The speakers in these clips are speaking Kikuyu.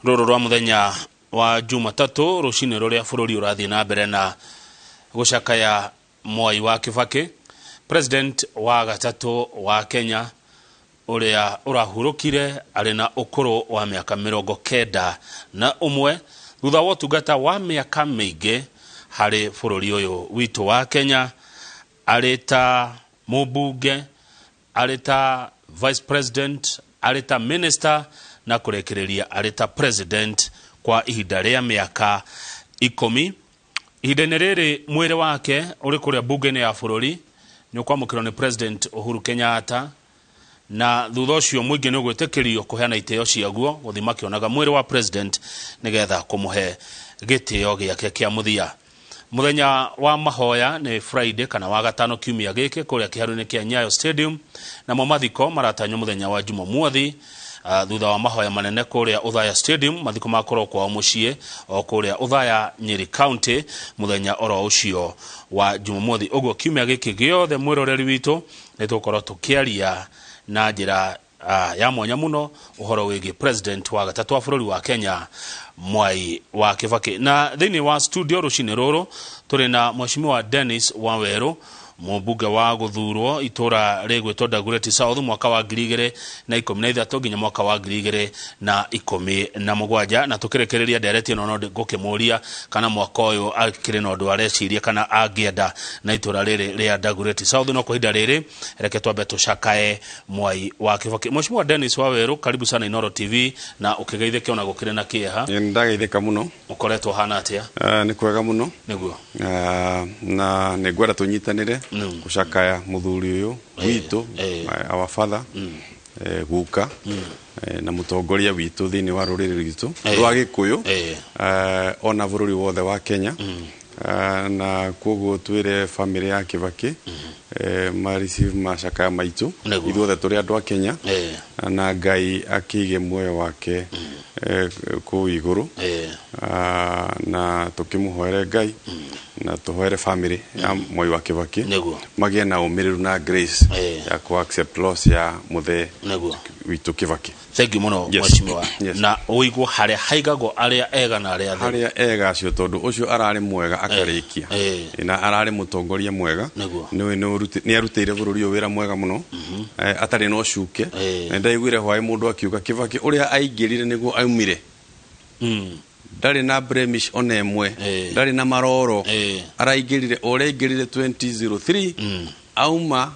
Rũrũ rwa mũthenya wa Jumatatũ rũcinĩ rũrĩa bũrũri ũrathiĩ na mbere na gũcakaya Mwai wa Kibaki, president wa gatatũ wa Kenya ũrĩa ũrahurũkire arĩ na ũkũrũ wa mĩaka 91 thutha wa ũtungata wa mĩaka mĩingĩ harĩ bũrũri ũyũ witũ wa Kenya, arĩ ta mũmbunge, arĩ ta vice president, arĩ ta minister na kũrĩkĩrĩria arĩ ta president kwa ihinda rĩa mĩaka 10. Ihinda-inĩ rĩrĩ mwĩrĩ wake ũrĩ kũrĩa bunge-inĩ ya bũrũri nĩ ũkwamũkĩrwo nĩ President Uhuru Kenyatta, na thutha ũcio mũingĩ nĩ ũgwĩtĩkĩrio kũheana itĩo ciaguo gũthiĩ makĩonaga mwĩrĩ wa president nĩgetha kũmũhe gĩtĩo gĩake kĩa mũthia. Mũthenya wa mahoya nĩ Friday kana wa gatano kiumia gĩkĩ kũrĩa kĩharo-inĩ kĩa Nyayo Stadium, namo mathiko maratanywo mũthenya wa Jumamothi thutha wa mahoya manene kũrĩa Othaya Stadium. Mathiko makorwo kwao mũciĩ o kũrĩa Othaya, Nyeri County, mũthenya oro ũcio wa Jumamothi. Ũguo kiumia gĩkĩ gĩothe mwĩroreri witũ nĩ tũgũkorwo tũkĩaria na njĩra ya mwanya mũno ũhoro wĩgiĩ president wa gatatũ wa bũrũri wa Kenya, Mwai wa Kibaki. Na thĩinĩ wa studio rũcinĩ rũrũ tũrĩ na Mheshimiwa Dennis Wawerũ, mũmbunge wa gũthurwo itũra rĩgwĩtwo Dagoretti South mwaka wa 2013 nginya mwaka wa 2017. Na tũkĩrĩkĩrĩria ndereti ĩno no ngũkĩmũria kana mwaka ũyũ akĩrĩ na ũndũ areciria kana angĩenda na itũra rĩrĩ rĩa Dagoretti South. No kwa ihinda rĩrĩ reke twambe tũcakae Mwai wa Kibaki. Mheshimiwa Dennis Wawerũ, karibu sana Inooro TV, na ũkĩgeithĩke ona gũkĩrĩ na kĩeha. Nĩ ndageithĩka mũno. Ũkoretwo hana atĩa? Nĩ kwega mũno. Nĩguo. Na nĩ ngwenda tũnyitanĩre gũcakaya mũthuri ũyũ witũ, our father, guka, na mũtongoria witũ thĩinĩ wa rũrĩrĩ rwitũ rwa Gĩkũyũ, ona bũrũri wothe wa Kenya. Na koguo twĩre family ya Kibaki ma receive macakaya maitũ. Ithuothe tũrĩ andũ a Kenya. Na Ngai akĩige muoyo wake kũu igũrũ. Na tũkĩmũhoere Ngai na tũhoere family ya Mwai wa Kibaki magĩe na ũmĩrĩru na grace ya ku accept loss ya mũthee witũ Kibaki. Thank you mũno. Mheshimiwa. Na ũigwo harĩa haigagwo arĩa ega na arĩa atheru. Harĩa ega acio, tondũ ũcio ararĩ mwega akarĩkia. Na ararĩ mũtongoria mwega. Nĩ arutĩire bũrũri ũyũ wĩra mwega mũno, atarĩ na ũcuke. Na ndaiguire hwaĩ mũndũ akiuga Kibaki ũrĩa aingĩrire nĩguo aumire, ndarĩ na blemish ona ĩmwe, ndarĩ na maroro. Araingĩrire o ũrĩa aingĩrire 2003, auma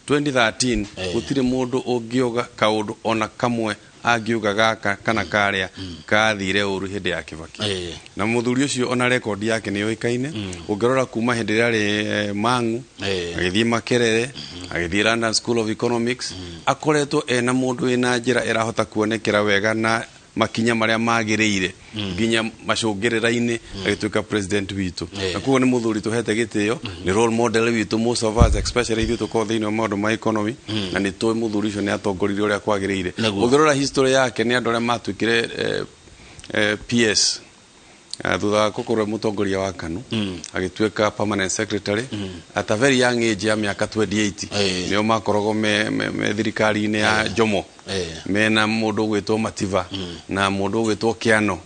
2013. Gũtirĩ mũndũ ũngĩoga kaũndũ ona kamwe angiuga gaka kana karĩa kathire ũru hĩndĩ ya Kibaki. Na mũthuri ũcio ona rekondi yake nĩ yũĩkaine. Ũngĩrora kuma hĩndĩ ĩrĩa arĩ Mang'u, agĩthiĩ Makerere, agĩthiĩ London School of Economics, akoretwo ena mũndũ wĩna njĩra ĩrahota kuonekera wega na makinya marĩa magĩrĩire nginya macũngĩrĩra-inĩ agĩtuĩka president witũ. Na koguo nĩ mũthuri tũhete gĩtĩo, nĩ role model witũ, most of us, especially ithuĩ tũkoragwo thĩinĩ wa maũndũ ma economy, na nĩ tũĩ mũthuri ũcio nĩ atongoririe ũrĩa kwagĩrĩire. Ũngĩrora history yake, nĩ andũ arĩa matuĩkire PS thutha wa gũkorwo mũtongoria wa KANU, agĩtuĩka permanent secretary at a very young age ya mĩaka 28. Nĩo makoragwo me thirikari-inĩ ya Jomo, mena mũndũ ũgwĩtwo Mativa na mũndũ ũgwĩtwo Kĩano.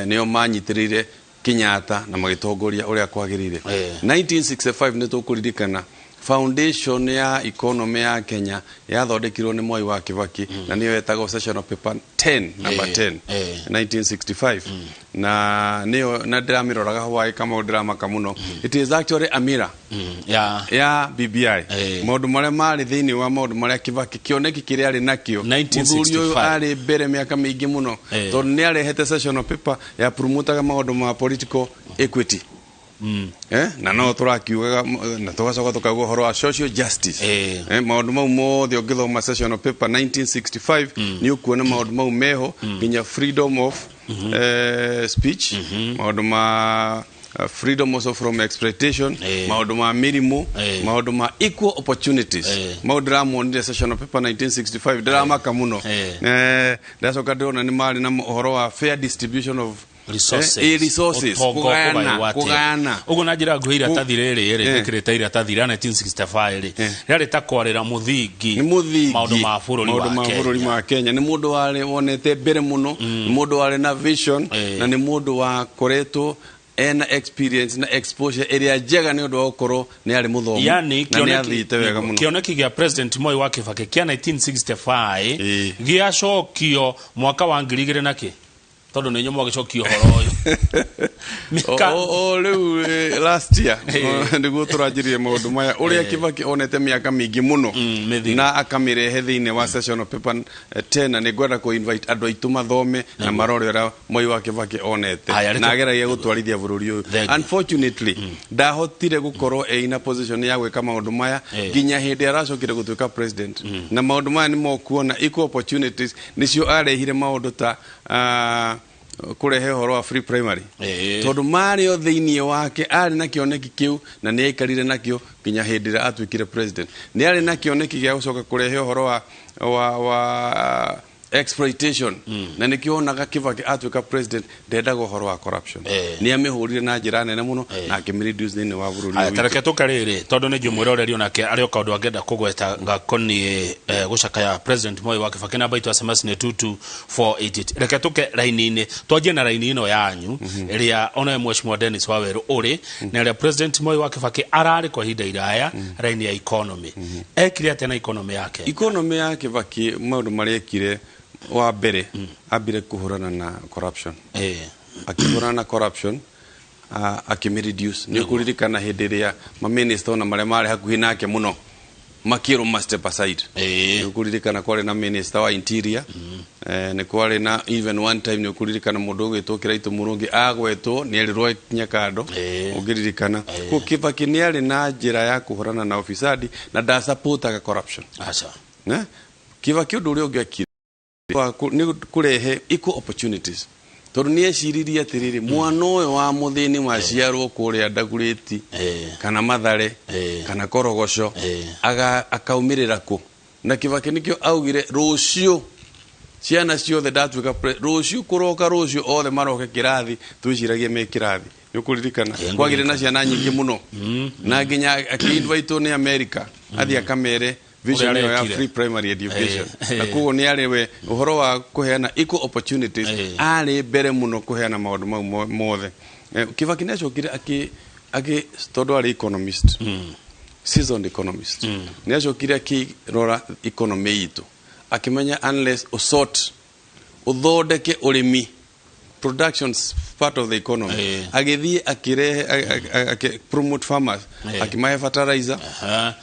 Nĩo manyitĩrĩire Kenyatta na magĩtongoria ũrĩa kwagĩrĩire. 1965 nĩ tũkũririkana foundation ya economy ya Kenya yathondekirwo nĩ Mwai wa Kibaki, na nĩyo yetagwo sessional paper 10, number 10, 1965, na nĩyo na ndĩramĩroraga hwaĩ kama ndĩramaka mũno. It is actually a mirror ya BBI. Maũndũ marĩa marĩ thĩinĩ wa maũndũ marĩa Kibaki kĩoneki kĩrĩa arĩ nakĩo, mũthuri ũyũ 1965. arĩ mbere mĩaka mĩingĩ mũno, tondũ nĩ arehete sessional paper ya promotaga maũndũ ma political equity. Na no tũrakiugaga na tũgacoka tũkauga ũhoro wa social justice. Maũndũ mau mothe ũngĩthoma sessional paper 1965 nĩ ũkuona maũndũ mau meho, nginya freedom of speech, maũndũ ma freedom also from exploitation, maũndũ ma mĩrimũ, maũndũ ma equal opportunities. Mau ndĩramonire sessional paper 1965, ndĩramaka mũno. Ndacoka ndĩrona nĩ marĩ na ũhoro wa fair distribution of Resources. Resources. Ũtonga Kũgayana, ũkũgaywo atĩa? Kũgayana. Ũguo na njĩra nguhĩ, iratathi rĩrĩ rĩ, rĩkĩrĩte iratathi rĩa 1965 rĩ, rĩarĩ ta kwarĩra mũthingi Nĩ mũthingi maũndũ ma bũrũri maũndũ wa ma bũrũri Kenya. wa Kenya. Nĩ mũndũ warĩ wonete mbere mũno, nĩ mũndũ warĩ na vision, na nĩ mũndũ wakoretwo ena experience na exposure ĩrĩa njega nĩ ũndũ wa gũkorwo nĩ arĩ mũthomu Yani na nĩ athiĩte wega mũno. Kĩoneki gĩa President Moi wa Kibaki kĩa 1965 gĩacokio mwaka wa 2000 na kĩ, tondũ nĩ inyuĩ mwagĩcokia ũhoro ũyũ. O rĩu last year nĩguo tũranjirie maũndũ maya ũrĩa Kibaki onete mĩaka mĩingĩ mũno Mĩthiru. Na akamĩrehe thĩinĩ wa session paper tena. Nĩ ngwenda kũ invite andũ aitũ mathome na marore ũrĩa Moi wa Kibaki onete Haya, na ageragia gũtwarithia bũrũri ũyũ. Thank you. Unfortunately, ndahotire gũkorwo e in a position ya gwĩka maũndũ maya nginya hĩndĩ aracokire gũtuĩka president, na maũndũ maya nĩ mokuona equal opportunities nĩcio arehire, maũndũ ta kũrehe ũhoro wa free primary, tondũ marĩ o thĩinĩ wake, arĩ na kĩoneki kĩu na nĩ aikarire nakĩo nginya hĩndĩ ĩrĩa atuĩkire president. Nĩ arĩ na kĩoneki gĩa gũcoka kũrehe ũhoro wa exploitation, na nĩkĩo wonaga Kibaki atuĩka president ndendaga ũhoro wa corruption. Nĩ amĩhũrire na njĩra nene mũno na akĩmĩreduce thĩinĩ wa bũrũri Aya, ũyũ tareke witũ. tũke rĩrĩ, tondũ nĩ njũĩ mwĩroreri onake arĩ o kaũndũ angĩenda kũgweta gakoniĩ gũcakaya President Moi wa Kibaki. Namba itũ ya SMS nĩ 22488. Reke tũke raini-inĩ, twanjie na raini ĩno yanyu ĩrĩa onawe Mheshimiwa Dennis Wawerũ ũrĩ na ĩrĩa President Moi wa Kibaki ararĩ kwa ihinda iraya, raini ya economy. Ekire atĩa na economy yake? Economy ya Kibaki, maũndũ marĩa ekire, wa mbere ambire kũhũrana na corruption. Akĩhũrana na corruption, akĩmĩreduce. Nĩ ũkũririkana hĩndĩ ĩrĩa maminista ona marĩa marĩ hakuhĩ nake mũno makĩrwo ma step aside. Nĩ ũkũririkana kwarĩ na minister wa interior, nĩ kwarĩ na even one time nĩ ũkũririkana mũndũ ũgwĩtwo Kĩraitũ Mũrũngĩ agwetwo nĩ erirwo ekinye kando. Ũngĩririkana koguo Kibaki nĩ arĩ na njĩra ya kũhũrana na ufisadi na ndasupportaga corruption. Aca. Ne? Kibaki ũndũ ũrĩa ũngĩ ekire nĩ kũrehe equal opportunities, tondũ nĩ eciririe atĩrĩrĩ, mwana ũyũ wa mũthĩni waciarwo kũrĩa Ndagurĩti kana Mathare kana Korogoco akaumĩrĩra kũ? Na Kibaki nĩkĩo augire rũciũ ciana ciothe ndatuĩka rũciũ kũroka rũciũ othe maroke kĩrathi twĩciragie me kĩrathi. Nĩ ũkũririkana kwagĩrĩ na ciana nyingĩ mũno na nginya akĩinvitwo nĩ America athiĩ akamere vision Ũrĩa ĩyo ya arekire. free primary education. Na koguo nĩ arĩ we ũhoro wa kũheana equal opportunities, arĩ mbere mũno kũheana maũndũ mau mothe. Kibaki nĩ acokire akĩ tondũ arĩ economist, seasoned economist, nĩ acokire akĩrora economy itũ akĩmenya unless ũsort ũthondeke ũrĩmi, productions part of the economy, agĩthiĩ akĩrehe promote farmers, akĩmahe fertilizer.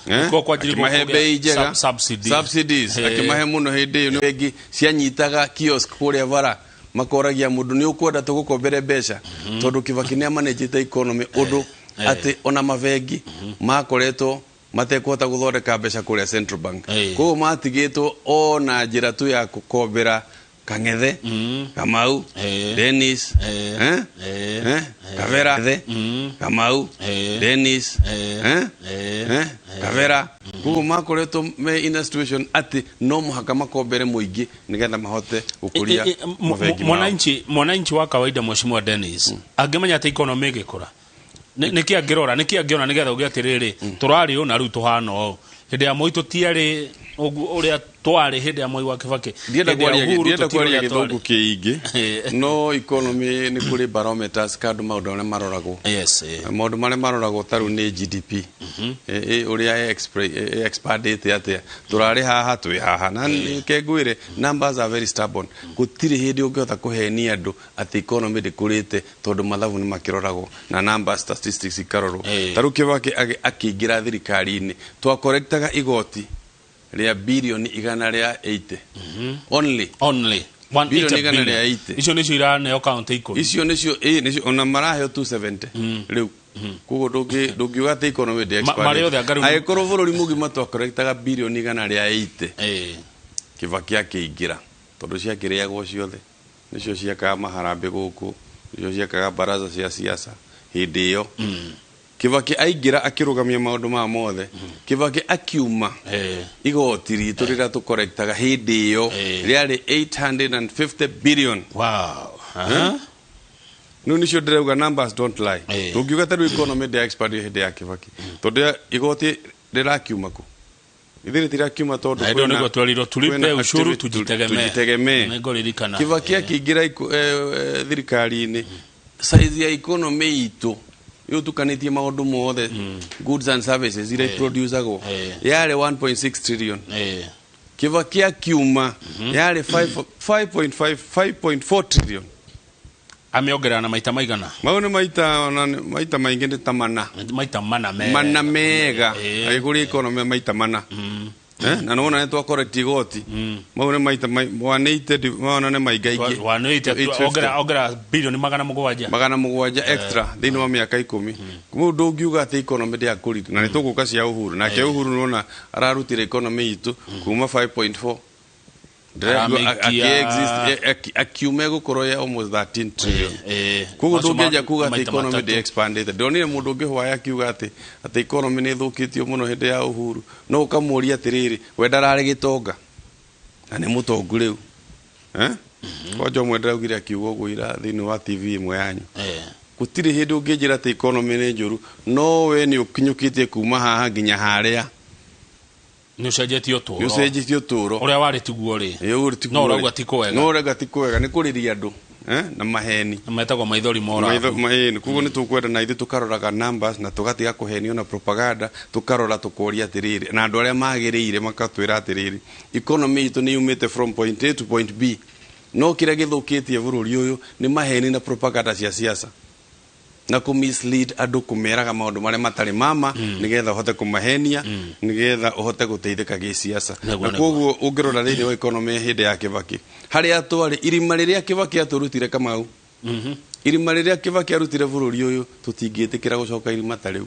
Nĩkuo kwanjirie Akĩmahe kũgĩa bei njega. Subsidy. Subsidies. Akĩmahe mũno. Hĩndĩ ĩyo nĩ bengi cianyitaga kiosk kũrĩa bara, makoragia mũndũ nĩ ũkwenda tũgũkombere mbeca, tondũ Kibaki nĩ amanĩnjĩte economy ũndũ atĩ ona mabengi makoretwo matekũhota gũthondeka mbeca kũrĩa central bank. Koguo matigĩtwo o na njĩra tu ya gũkombera Kang'ethe, Kamau, Dennis, Kavera, Kamau, Dennis, Kavera. Koguo makoretwo me in a situation atĩ no mũhaka makombere mũingĩ nĩgetha mahote gũkũria mabengi mao. Mwananchi wa kawaida, Mheshimiwa Dennis, angĩmenya atĩ economy ĩgĩkũra, nĩkĩ angĩrora, nĩkĩ angĩona nĩgetha uge atĩrĩrĩ, tũrarĩ ũũ na rĩu tũhana ũũ? Hĩndĩ ya Moi tũtiarĩ ũguo ũrĩa twarĩ hĩndĩ ya Moi wa Kibaki. Ndienda Hĩndĩ ya kwaria Uhuru ndienda tũtirĩ kwaria ũrĩa gĩthũngũ twarĩ. kĩingĩ, no economy nĩ kũrĩ barometers kandũ maũndũ marĩa maroragwo. Maũndũ marĩa maroragwo ta rĩu nĩ GDP, ũrĩa expandĩte atĩa, tũrarĩ haha twĩ haha, na ke ngwĩre numbers are very stubborn. Gũtirĩ hĩndĩ ũngĩhota kũhenia andũ atĩ economy ndĩkũrĩte, tondũ mathabu nĩ makĩroragwo na numbers, statistics ikarorwo. Ta rĩu Kibaki akĩingĩra thirikari-inĩ twakorektaga igoti rĩa birioni 180 only. Only 180 Bilioni igana billion. rĩa 80. Icio nĩcio iraneo kaunti 10. Icio nĩcio, ĩ nĩcio ona maraheo 270 rĩu. Koguo ndũngiuga atĩ economy ndĩ Marĩ othe anga rĩu angĩkorwo bũrũri mũgima twakorektaga birioni 180 Kibaki akĩingĩra, tondũ ciakĩrĩagwo ciothe, nĩcio ciakaga maharambĩ gũkũ, nĩcio ciakaga baraza cia siasa hĩndĩ ĩyo. Kibaki aingĩra akĩrũgamia maũndũ maya mothe. Kibaki akiuma, igoti ritũ rĩrĩa tũkorektaga hĩndĩ ĩyo rĩarĩ 850 billion. Rĩu nĩcio ndĩrauga, numbers don't lie. Tũngiuga ta rĩu economy ndĩa expand hĩndĩ ya Kibaki, tondũ igoti rĩrakiuma kũ? Ithuĩ rĩtirakiuma tondũ Na hĩndĩ ĩyo nĩguo twerirwo tulipe kwĩna ushuru tujitegemee. Tujitegemee. Nĩngũririkana. Kibaki akĩingĩra thirikari-inĩ, size ya economy itũ ĩũtukanĩtie maũndũ mothe, goods and services iria iproducagwo, yarĩ 1.6 trillion. Kibaki akiuma yarĩ 5 5.5 5.4 trillion. Amĩongerera na maita maigana? Mau nĩ maita, ona maita maingĩ, nĩ ta mana. Maita mana mega. Mana mega. Agĩkũria economy maita mana. Na nĩwona nĩ twa igoti, mau nĩ maita 180, wona nĩ maingaingĩ. 180. 850. Ongera bilioni 700. 700 extra thĩinĩ wa mĩaka 10. Kũu ndũngiuga atĩ economy ndĩakũrire, na nĩ tũgũka cia Uhuru. Nake Uhuru nĩwona ararutire economy itũ kuma 5.4. Ndĩraigua akiuma ĩgũkorwo ya almost 13 trillion. Koguo Macio ndũngĩanjia kuga atĩ maita economy matatũ. ndĩ expandĩte. Ndonire mũndũ ũngĩ hwaĩ akiuga atĩ economy nĩ ĩthũkĩtio mũno hĩndĩ ya Uhuru, no ũkamũria atĩrĩrĩ, we ndararĩ gĩtonga na nĩ mũtongu rĩu, eh? Kwanja ũmwe ndĩraugire akiuga ũguo ira thĩinĩ wa TV ĩmwe yanyu. Gũtirĩ hĩndĩ ũngĩnjĩra atĩ economy nĩ njũru, no we nĩ ũkinyũkĩtie kuma haha nginya harĩa. Nĩ ũcenjetie ũtũũro. Nĩ ũcenjetie ũtũũro. Ũrĩa warĩ tiguo rĩ. Ĩ, ũguo tiguo No rĩ. ũrauga ti kwega. No ũrauga ti kwega, nĩ kũrĩria andũ na maheni. Metagwo maithori mora. Maitho ĩĩ, koguo nĩ tũkwenda na ithuĩ tũkaroraga numbers na tũgatiga kũhenio na propaganda, tũkarora tũkoria atĩrĩrĩ, na andũ arĩa magĩrĩire makatwĩra atĩrĩrĩ, economy itũ nĩ yumĩte from point A to point B, no kĩrĩa gĩthũkĩtie bũrũri ũyũ nĩ maheni na propaganda cia siasa na kũ mislead andũ, kũmeraga maũndũ marĩa matarĩ mama nĩgetha ũhote kũmahenia, nĩgetha ũhote gũteithĩka gĩsiasa. Na koguo ũngĩrora thĩinĩ wa economy hĩndĩ ya Kibaki, harĩa twarĩ, irima rĩrĩa Kibaki atũrutire, Kamau, irima rĩrĩa Kibaki arutire bũrũri ũyũ, tũtingĩtĩkĩra gũcoka irima ta rĩu,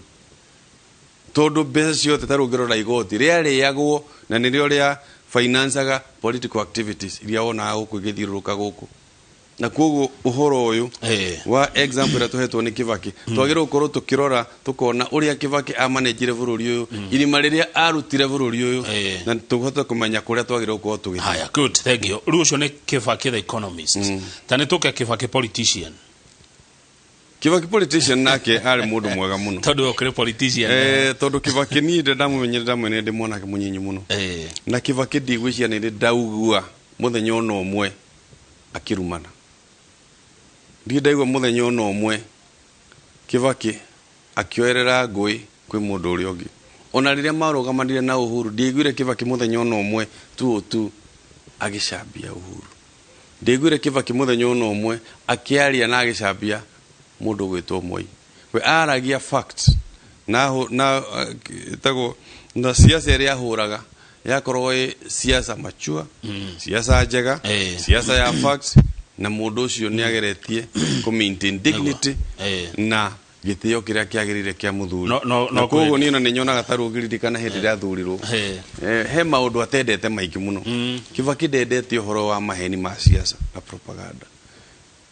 tondũ mbeca ciothe, ta rĩu ũngĩrora igoti rĩarĩagwo na nĩrĩo rĩa financaga political activities iria wonaga gũkũ igĩthiũrũrũka gũkũ. Na koguo ũhoro ũyũ wa example ĩrĩa tũhetwo nĩ Kibaki, twagĩrĩirwo gũkorwo tũkĩrora tũkona ũrĩa Kibaki amanĩnjire bũrũri ũyũ, irima rĩrĩa arutire bũrũri ũyũ, na tũhote kũmenya kũrĩa twagĩrĩirwo gũkorwo tũgĩthiĩ. Haya, good, thank you. Rĩu ũcio nĩ Kibaki the economist. Ta nĩ tũke Kibaki politician. Kibaki politician nake arĩ mũndũ mwega mũno. Tondũ ũkĩrĩ politician. Tondũ Kibaki niĩ ndĩ ndamũmenyire, ndamwene ndĩ mwanake mũnyinyi mũno. Na Kibaki ndigwĩciria nĩ ndĩ ndaugua mũthenya ona ũmwe akĩrumana. Ndirĩ ndaigua mũthenya ona ũmwe Kibaki akĩoerera ngũĩ kwĩ mũndũ ũrĩa ũngĩ. Ona rĩrĩa marũgamanire na Uhuru, ndiaiguire Kibaki mũthenya ona ũmwe tu tu agĩcambia Uhuru. Ndiaiguire Kibaki mũthenya ona ũmwe akĩaria na agĩcambia mũndũ ũgwĩtwo Moi. We aragia fact na na ĩtagwo na siasa ĩrĩa ahũraga yakoragwo ĩ siasa mature, siasa njega, siasa ya facts, na mũndũ ũcio nĩ ageretie kũ maintain dignity na gĩtĩo kĩrĩa kĩagĩrĩire kĩa mũthuri. No, Na koguo niĩ ona nĩ nyonaga ta rĩu ũngĩririkana hĩndĩ ĩrĩa athurirwo, he maũndũ atendete maingĩ mũno. Kibaki ndendete ũhoro wa maheni ma siasa na propaganda.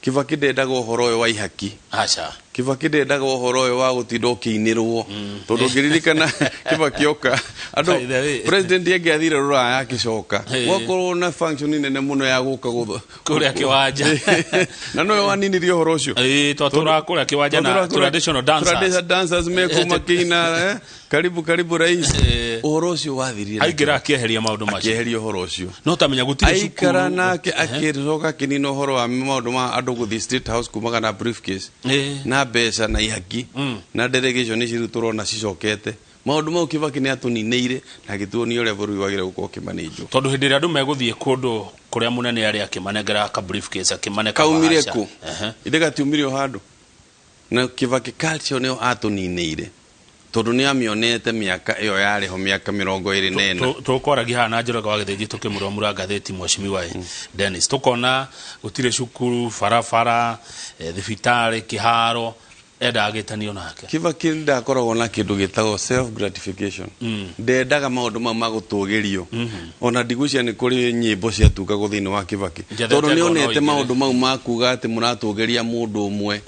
Kibaki ndendaga ũhoro ũyũ wa ihaki. Aca. Kibaki ndendaga ũhoro ũyũ wa gũtinda ũkĩinĩrwo, tondũ ũngĩririkana Kibaki oka andũ By the way. president angĩathire rũraya akĩcoka, gwakorwo na function nene mũno ya gũka gũtho Kũrĩa kĩwanja. Na nowe waninirie ũhoro ũcio. Ĩĩ, twatũraga kũrĩa kĩwanja na traditional dancers. Traditional dancers mekũ makĩina, "Karibu karibu rais." Ũhoro ũcio wathirire na Aingĩra akĩeheria maũndũ macio. Akĩeheria ũhoro ũcio. No tamenya gũtirĩ Aikara cukuru. nake akĩcoka akĩnina ũhoro wa maũndũ ma andũ gũthiĩ State House kumaga na briefcase na mbeca na ihaki na delegation ici rĩu tũrona cicokete. Maũndũ mau Kibaki nĩ atũninĩire na agĩtuonia ũrĩa bũrũri wagĩrĩire gũkorwo ũkĩmanĩnjwo. Tondũ hĩndĩ ĩrĩa andũ megũthiĩ kũndũ kũrĩa mũnene arĩ, akĩmanengera ka briefcase, akĩmane Kaumire kabahasha. kũ? Ithe gatiumire o handũ. Na Kibaki culture nĩyo atũninĩire, tondũ nĩ amĩonete mĩaka ĩyo yarĩ ho, mĩaka 24. Tũkwaragia haha na Njoroge wa Gĩthĩnji tũkĩmũromura ngathĩti mheshimiwa Dennis, tũkona gũtirĩ cukuru, barabara, thibitarĩ, kĩharo. Endaga gĩtanio nake. Kibaki ndakoragwo na kĩndũ gĩtagwo self gratification. Ndendaga maũndũ mau ma gũtũgĩrio. Ona ndigwĩciria nĩ kũrĩ nyĩmbo ciatungagwo thĩinĩ wa Kibaki, Njethete tondũ nĩ ngono onete igĩrĩ. Maũndũ mau ma kuga atĩ mũratũgĩria mũndũ ũmwe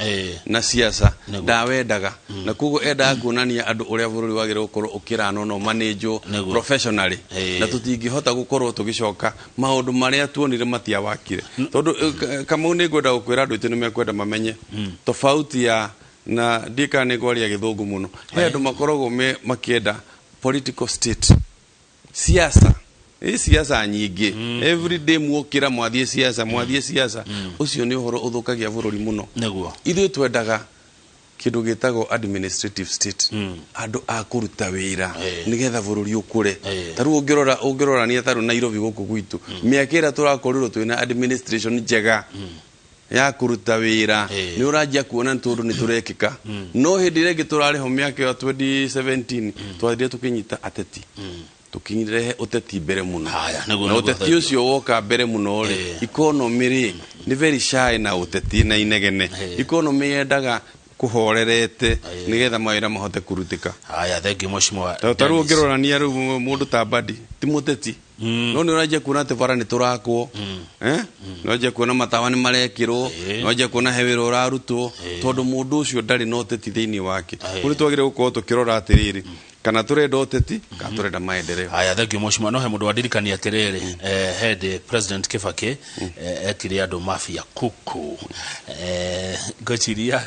na siasa ndawendaga, na koguo endaga kuonania andũ ũrĩa bũrũri wagĩrĩirwo gũkorwo ũkĩranwo na ũmanĩnjwo professionally, na tũtingĩhota gũkorwo tũgĩcoka maũndũ marĩa tuonire matiawakire, tondũ Kamau, nĩ ngwenda gũkwĩra andũ aitũ nĩ mekwenda mamenye tofauti ya na ndiĩ kana nĩ ngwaria gĩthũngũ mũno. He andũ makoragwo me makĩenda political state, siasa ĩ siasa nyingĩ, every day muokĩra mwathiĩ siasa, mwathiĩ siasa. Ũcio nĩ ũhoro ũthũkagia bũrũri mũno. Ithuĩ twendaga kĩndũ gĩtagwo administrative state, andũ a kũruta wĩra nĩgetha bũrũri ũkũre. Ta rĩu ũngĩrorania ta rĩu Nairobi gũkũ gwitũ, mĩaka ĩrĩa tũrakorirwo twĩna administration njega ya kũruta wĩra, nĩ ũranjia kuona nĩ tũndũ nĩ tũrekĩka. No hĩndĩ ĩrĩa ĩngĩ tũrarĩho mĩaka ĩyo 2017, twathire tũkĩnyita ateti, tũkinyire ũteti mbere mũno. Haya, nĩguo Na nĩguo, ũteti thank you. Ũcio woka mbere mũno rĩ, economy rĩ nĩ very shy na ũteti na inegene. Economy yendaga kũhorerete nĩgetha mawĩra mahote kũrutĩka. Haya, thank you, mheshimiwa Ta rĩu Dennis. ũngĩrorania rĩu mũndũ ta Mbadi ti mũteti, no nĩ ũranjia kuona atĩ bara nĩ tũrakwo, eh? Nĩ ũranjia kuona matawa nĩ marekĩrwo, nĩ ũranjia kuona he wĩra ũrarutwo, tondũ mũndũ ũcio ndarĩ na ũteti thĩinĩ wake. Kũrĩ twagĩrĩire gũkorwo tũkĩrora atĩrĩrĩ, kana tũrenda ũteti kana tũrenda maendeleo. Haya, thank you, mheshimiwa. No he mũndũ wandirikania atĩrĩrĩ, hĩndĩ President Kibaki etire andũ mafia kuku, ngwĩciria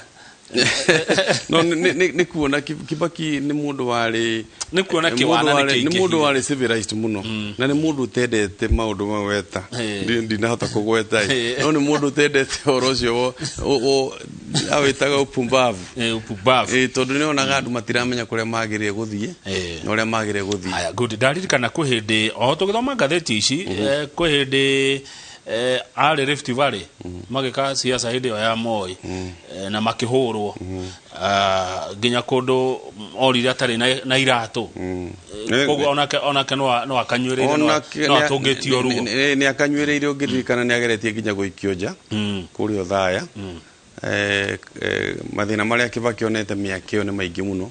No nĩ kuona Kibaki nĩ mũndũ warĩ Nĩ kuona mũndũ kĩwana nĩ nĩ mũndũ kĩingĩhire. Warĩ civilized mũno, na nĩ mũndũ ũtendete maũndũ mau weta. Ndinahota kũgweta ĩ. No nĩ mũndũ ũtendete ũhoro ũcio awĩtaga upumbavu. Upumbavu. Tondũ nĩ onaga andũ matiramenya kũrĩa magĩrĩire gũthiĩ na ũrĩa magĩrĩire gũthiĩ. Haya, good. Ndaririkana kwĩ hĩndĩ o tũgĩthoma ngathĩti ici, kwĩ hĩndĩ arĩ Rift Valley magĩka siasa hĩndĩ ĩyo ya Moi, na makĩhũrwo. Ah, nginya kũndũ orire atarĩ na iratũ. Koguo onake no akanyuĩrĩire, no atũngĩtio ruo. Nĩ akanyuĩrĩire. Ũngĩririkana nĩ ageretie nginya gũikio nja kũrĩa Othaya. Mathĩna marĩa Kibaki onete mĩaka ĩyo nĩ maingĩ mũno,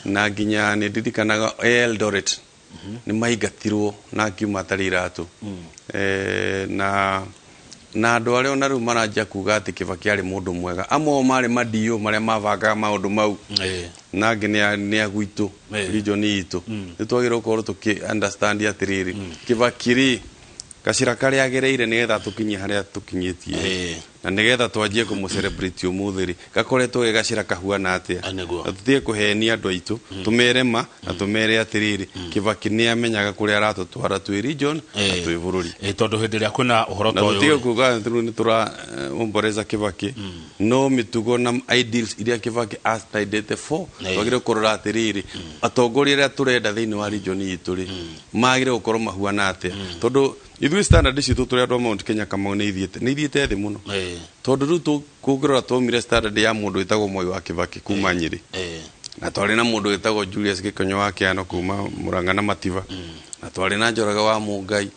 na nginya nĩ ndirikanaga Eldoret nĩ maingatirwo na akiuma atarĩ iratũ. Na andũ arĩa ona rĩu maranjia kuga atĩ Kibaki arĩ mũndũ mwega, amwe ao marĩ madio marĩa mabangaga maũndũ mau, na angĩ nĩ a gwitũ, region itũ. Nĩ twagĩrĩirwo gũkorwo tũkĩ understand atĩrĩrĩ, Kibaki rĩ, gacĩra karĩa agereire nĩgetha tũkinyie harĩa tũkinyĩtie na nĩgetha twanjie kũmũ celebrate ũmũthĩ rĩ, gakoretwo ge gacĩra kahuana atĩa. Na tũtige kũhenia andũ aitũ, tũmere ma na tũmere atĩrĩrĩ, Kibaki nĩ amenyaga kũrĩa aratũtwara twĩ region na twĩ bũrũri. Tondũ hĩndĩ ĩrĩa kwĩna ũhoro na ta ũyũ tũtige rĩ, kuga atĩ rĩu nĩ tũra omboreza Kibaki, no mĩtugo na ideals iria Kibaki astandĩte for, twagĩrĩirwo kũrora atĩrĩrĩ, atongoria arĩa tũrenda thĩinĩ wa region itũ rĩ, magĩrĩirwo gũkorwo mahuana atĩa, tondũ ithuĩ standard citũ tũrĩ andũ a Mount Kenya, Kamau, nĩ ithiĩte thĩ mũno, tondũ rĩu kũngĩrora twaumire standard ya mũndũ wĩtagwo Mwai wa Kibaki kuma Nyĩrĩ, na twarĩ na mũndũ wĩtagwo Julius Gĩkonyo wa Kĩano kuma Murang'a na Mativa, na twarĩ na Njoroge wa Mũngai,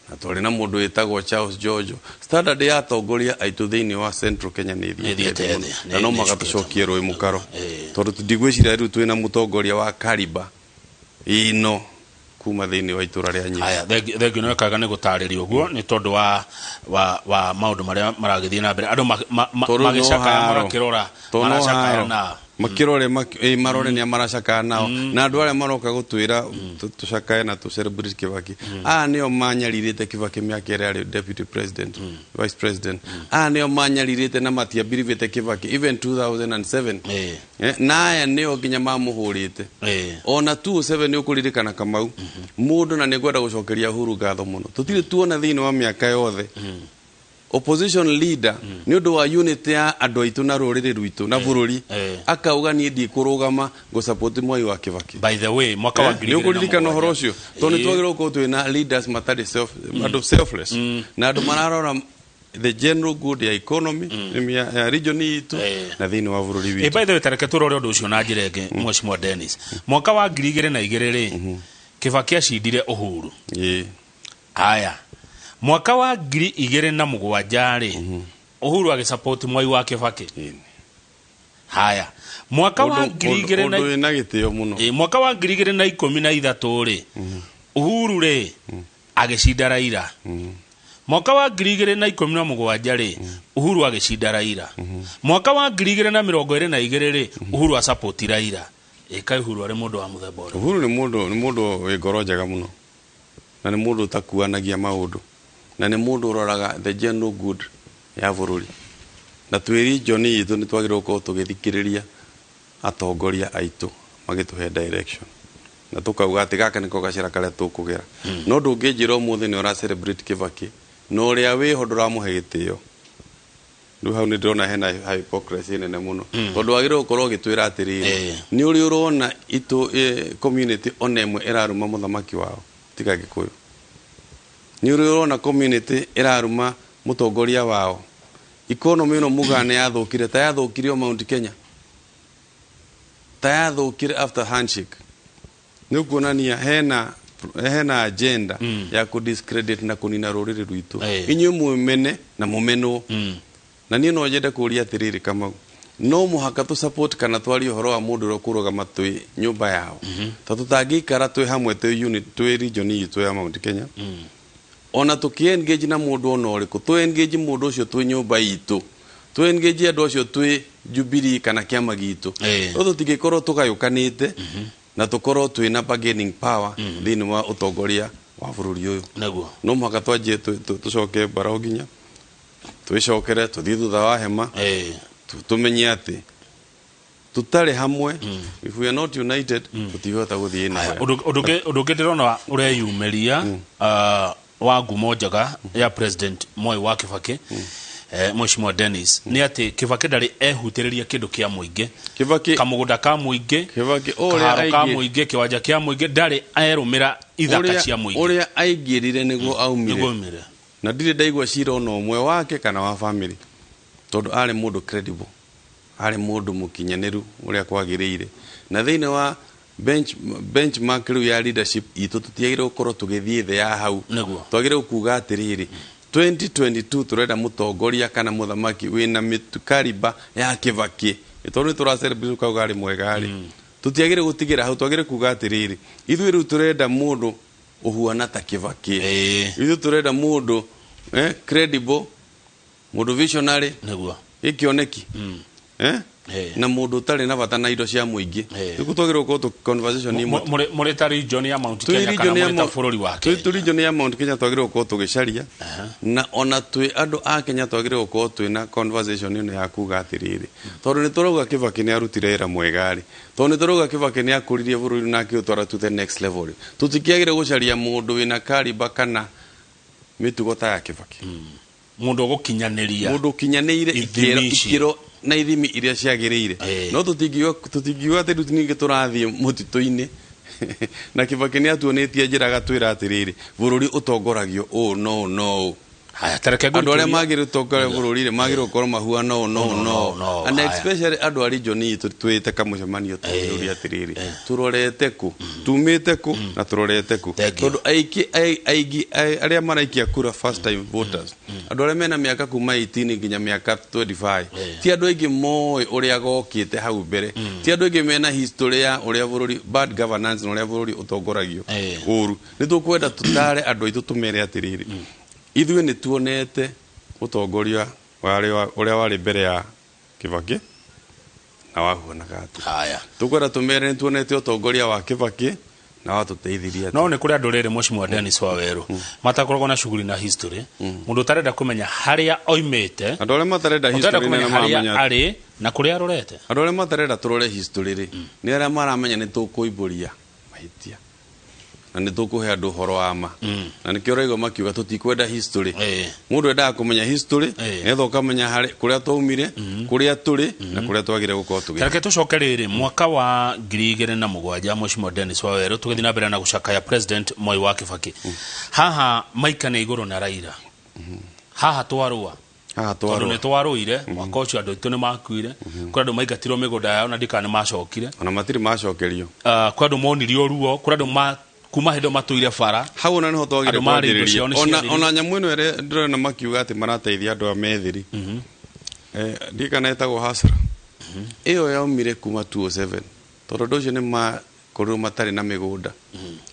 na twarĩ na mũndũ wĩtagwo Charles Jojo. Standard ya atongoria aitũ thĩinĩ wa Central Kenya nĩ Nĩ ĩthiĩte ĩthiĩte thĩ mũno. thĩ, Na no nĩ magatũcokie rũĩ mũkaro, tondũ ndigwĩciria rĩu twĩna mũtongoria wa kariba ĩno kuma thĩinĩ wa itũra rĩa Nyĩrĩ. Haya, thengiũ. Nĩ wekaga nĩ gũtarĩria ũguo nĩ tondũ wa maũndũ marĩa maragĩthiĩ na mbere, andũ Tondũ no magĩcakaya haro. marakĩrora Tondũ no maracakaya haro. na Makĩrore marore nĩa maracakaya nao, na andũ arĩa maroka gũtwĩra tũcakaye na tũ celebrate Kibaki, aya nĩo manyarirĩte Kibaki mĩaka ĩrĩa arĩ deputy president, vice president. Aya nĩo manyarirĩte na matiambirivĩte Kibaki even 2007. Na aya nĩo nginya mamũhũrĩte ona 2007. Nĩ ũkũririkana, Kamau, mũndũ na nĩ ngwenda gũcokeria Uhuru ngatho mũno, tũtirĩ tuona thĩinĩ wa mĩaka yothe opposition leader nĩ ũndũ wa unity ya andũ aitũ na rũrĩrĩ rwitũ na bũrũri akauga niĩ ndikũrũgama ngũsupport Mwai wa Kibaki. By the way, mwaka wa Nĩ ũkũririkana ũhoro ũcio, tondũ nĩ twagĩrĩirwo gũkorwo twĩna leaders matarĩ self, andũ selfless na andũ mararora the general good ya economy ya region itũ na thĩinĩ wa bũrũri witũ. By the way, tareke tũrore ũndũ ũcio na njĩra ĩngĩ, mheshimiwa Dennis. Mwaka wa 2002 rĩ, Kibaki acindire Uhuru. Haya, mwaka wa 2007 rĩ, Uhuru agĩsupport Mwai wa Kibaki. Haya, mwaka wa 2000 Ũndũ wĩna gĩtĩo mũno. Mwaka wa 2013 rĩ, Uhuru rĩ agĩcinda Raila. Mwaka wa 2017 rĩ, Uhuru agĩcinda Raila. Mwaka wa 2022 rĩ, Uhuru asupport Raila. Ĩka Uhuru arĩ mũndũ wa mũthemba ũrĩkũ? Uhuru nĩ mũndũ wĩ ngoro njega mũno, na nĩ mũndũ ũtakuanagia maũndũ, na nĩ mũndũ ũroraga the general good ya bũrũri. Na twĩ region itũ nĩ twagĩrĩirwo gũkorwo tũgĩthikĩrĩria atongoria aitũ magĩtũhe direction, na tũkauga atĩ gaka nĩko gacĩra karĩa tũkũgera. No ndũngĩnjĩra ũmũthĩ nĩ ũra celebrate Kibaki na ũrĩa wĩho ndũramũhe gĩtĩo. Rĩu hau nĩ ndĩrona hena hypocrisy nene mũno, tondũ wagĩrĩirwo gũkorwo ũgĩtwĩra atĩrĩrĩ, nĩ ũrĩ ũrona itũ community ona ĩmwe ĩraruma mũthamaki wao tiga Gĩkũyũ. Nĩ ũrĩ ũrona community ĩraruma mũtongoria wao. Economy ĩno mugaga nĩ yathũkire, ta yathũkire o Mount Kenya, ta yathũkire after handshake. Nĩ kuonania hena agenda ya ku discredit na kũnina rũrĩrĩ rwitũ. Inyuĩ mwĩmene na mũmenwo. Na niĩ no nyende kũria atĩrĩrĩ, Kamau, no mũhaka tũ support kana twarie ũhoro wa mũndũ ũrĩa ũkũrũgama twĩ nyũmba yao? Ta tũtangĩikara twĩ hamwe, twĩ unit, twĩ region itũ ya Mount Kenya, ona tũkĩ engage na mũndũ ona ũrĩkũ, tũ engage mũndũ ũcio twĩ nyũmba itũ, tũ engage andũ acio twĩ Jubilee kana kĩama gitũ, no tũtingĩkorwo tũgayũkanĩte na tũkorwo twĩna bargaining power thĩinĩ wa ũtongoria wa bũrũri ũyũ. No mũhaka twanjie tũcoke mbara nginya twĩcokere, tũthiĩ thutha wa hema, tũmenye atĩ tũtarĩ hamwe, if we are not united, tũtingĩhota gũthiĩ na Ũndũ ũngĩ ndĩrona ũreyumĩria wa ngumo njega ya President Moi wa Kibaki, Mheshimiwa Dennis, nĩ atĩ Kibaki ndarĩ ehutĩrĩria kĩndũ kĩa mũingĩ, Kibaki kamũgũnda ka mũingĩ, Kibaki ũrĩa kaharo ka mũingĩ, kĩwanja kĩa mũingĩ, ndarĩ erũmĩra ithaka cia mũingĩ. Ũrĩa aingĩrire nĩguo aumire. Nĩguo aumire. Na ndirĩ ndaigua cira ona ũmwe wake kana wa family, tondũ arĩ mũndũ credible, arĩ mũndũ mũkinyanĩru ũrĩa kwagĩrĩire. Na thĩinĩ wa benchmark rĩu ya leadership itũ, tũtiagĩrĩirwo gũkorwo tũgĩthiĩ thĩ ya hau. Twagĩrĩirwo kuga atĩrĩrĩ, 2022 tũrenda mũtongoria kana mũthamaki wĩna mĩtu ya Kibaki, tondũ nĩ tũra celebrate kauga arĩ mwega rĩ, tũtiagĩrĩirwo gũtigĩra hau. Twagĩrĩirwo kuga atĩrĩrĩ, ithuĩ rĩu tũrenda mũndũ ũhuana ta Kibaki. Ithuĩ tũrenda mũndũ credible, mũndũ visionary, gĩkĩoneki, na mũndũ ũtarĩ na bata na indo cia mũingĩ. Nĩguo twagĩrĩirwo gũkorwo conversation imwe. Mũrĩ ta region ya Mount Kenya kana mũrĩ ta bũrũri wa Kenya? Twĩ region ya Mount Kenya twagĩrĩirwo gũkorwo tũgĩcaria, na ona twĩ andũ a Kenya twagĩrĩirwo gũkorwo twĩna conversation ĩno ya kuga atĩrĩrĩ, tondũ nĩ tũrauga Kibaki nĩ arutire wĩra mwega rĩ, tondũ nĩ tũrauga Kibaki nĩ akũririe bũrũri na akĩũtwara to the next level rĩ, tũtikĩagĩrĩire gũcaria mũndũ wĩna caliber kana mĩtugo ta ya Kibaki. Mũndũ ũgũkinyanĩria mũndũ ũkinyanĩire ithimi ici. Ikĩro na ithimi iria ciagĩrĩire. No tũtingiuga atĩ rĩu ningĩ tũrathiĩ mũtitũ-inĩ na Kibaki nĩ atuonĩtie njĩra, agatwĩra atĩrĩrĩ, bũrũri ũtongoragio ũũ no no ũũ. Haya, tareke Andũ arĩa ngũrĩkĩrie. magĩrĩirwo gũtongoria bũrũri rĩ, magĩrĩirwo gũkorwo mahuana ũũ no No, no. no, And haya. especially andũ a region itũ, twĩte kamũcemanio tũyũria atĩrĩrĩ, tũrorete kũ, tumĩte kũ na tũrorete kũ? Thank you. Tondũ aingĩ arĩa maraikia kura, first time voters, andũ arĩa mena mĩaka kuma 18 nginya mĩaka 25, ti andũ aingĩ moĩ ũrĩa gokĩte hau mbere, ti andũ aingĩ mena history ya ũrĩa bũrũri, bad governance, na ũrĩa bũrũri ũtongoragio ũru. Nĩ tũkwenda tũtare andũ aitũ, tũmere atĩrĩrĩ, ithuĩ nĩ tuonete ũtongoria ũrĩa warĩ mbere ya Kibaki na wahuanaga atĩa. Haya. Tũkwenda tũmere nĩ tuonete ũtongoria wa Kibaki na watũteithirie atĩa. No nĩ kũrĩ andũ rĩrĩ, Mheshimiwa Dennis Waweru, matakoragwo na shughuli na history, mũndũ ũtarenda kũmenya harĩa oimĩte, Andũ arĩa matarenda ũtarenda history kũmenya nĩ harĩa maramenya arĩ na kũrĩa arorete. Andũ arĩa matarenda tũrore history rĩ, nĩ arĩa maramenya nĩ tũkũimbũria mahĩtia na nĩ tũkũhe andũ ũhoro wa ma, na nĩkĩo ũraigua makiuga tũtikwenda history. Mũndũ endaga kũmenya history nĩgetha ũkamenya harĩ kũrĩa twaumire, kũrĩa tũrĩ na kũrĩa twagĩrĩire gũkorwo tũgĩthiĩ. Tareke tũcoke rĩrĩ mwaka wa 2007, Mheshimiwa Dennis Waweru, tũgĩthiĩ na mbere na gũcakaya President Moi wa Kibaki. Haha maikane igũrũ na Raila, haha twarũa, Haha tondũ twarũa. nĩ twarũire mwaka ũcio, andũ aitũ nĩ makuire, kũrĩ andũ maingatirwo mĩgũnda yao na ndikana nĩ macokire. Ona matirĩ macokerio. Kũrĩ andũ monirio ruo, kũrĩ andũ kuma hĩndĩ ĩyo matũire bara. Hau ona niho twagĩrĩire Andũ marĩ indo kwanjĩrĩria. ciao nĩ Ona ciathirire. ona nyamũ ĩno ĩrĩa ndĩrona makiuga atĩ marateithia andũ a methiri, ndikana ĩtagwo hasra. Ĩyo yaumire kuma 207, tondũ andũ acio nĩ makorirwo matarĩ na mĩgũnda,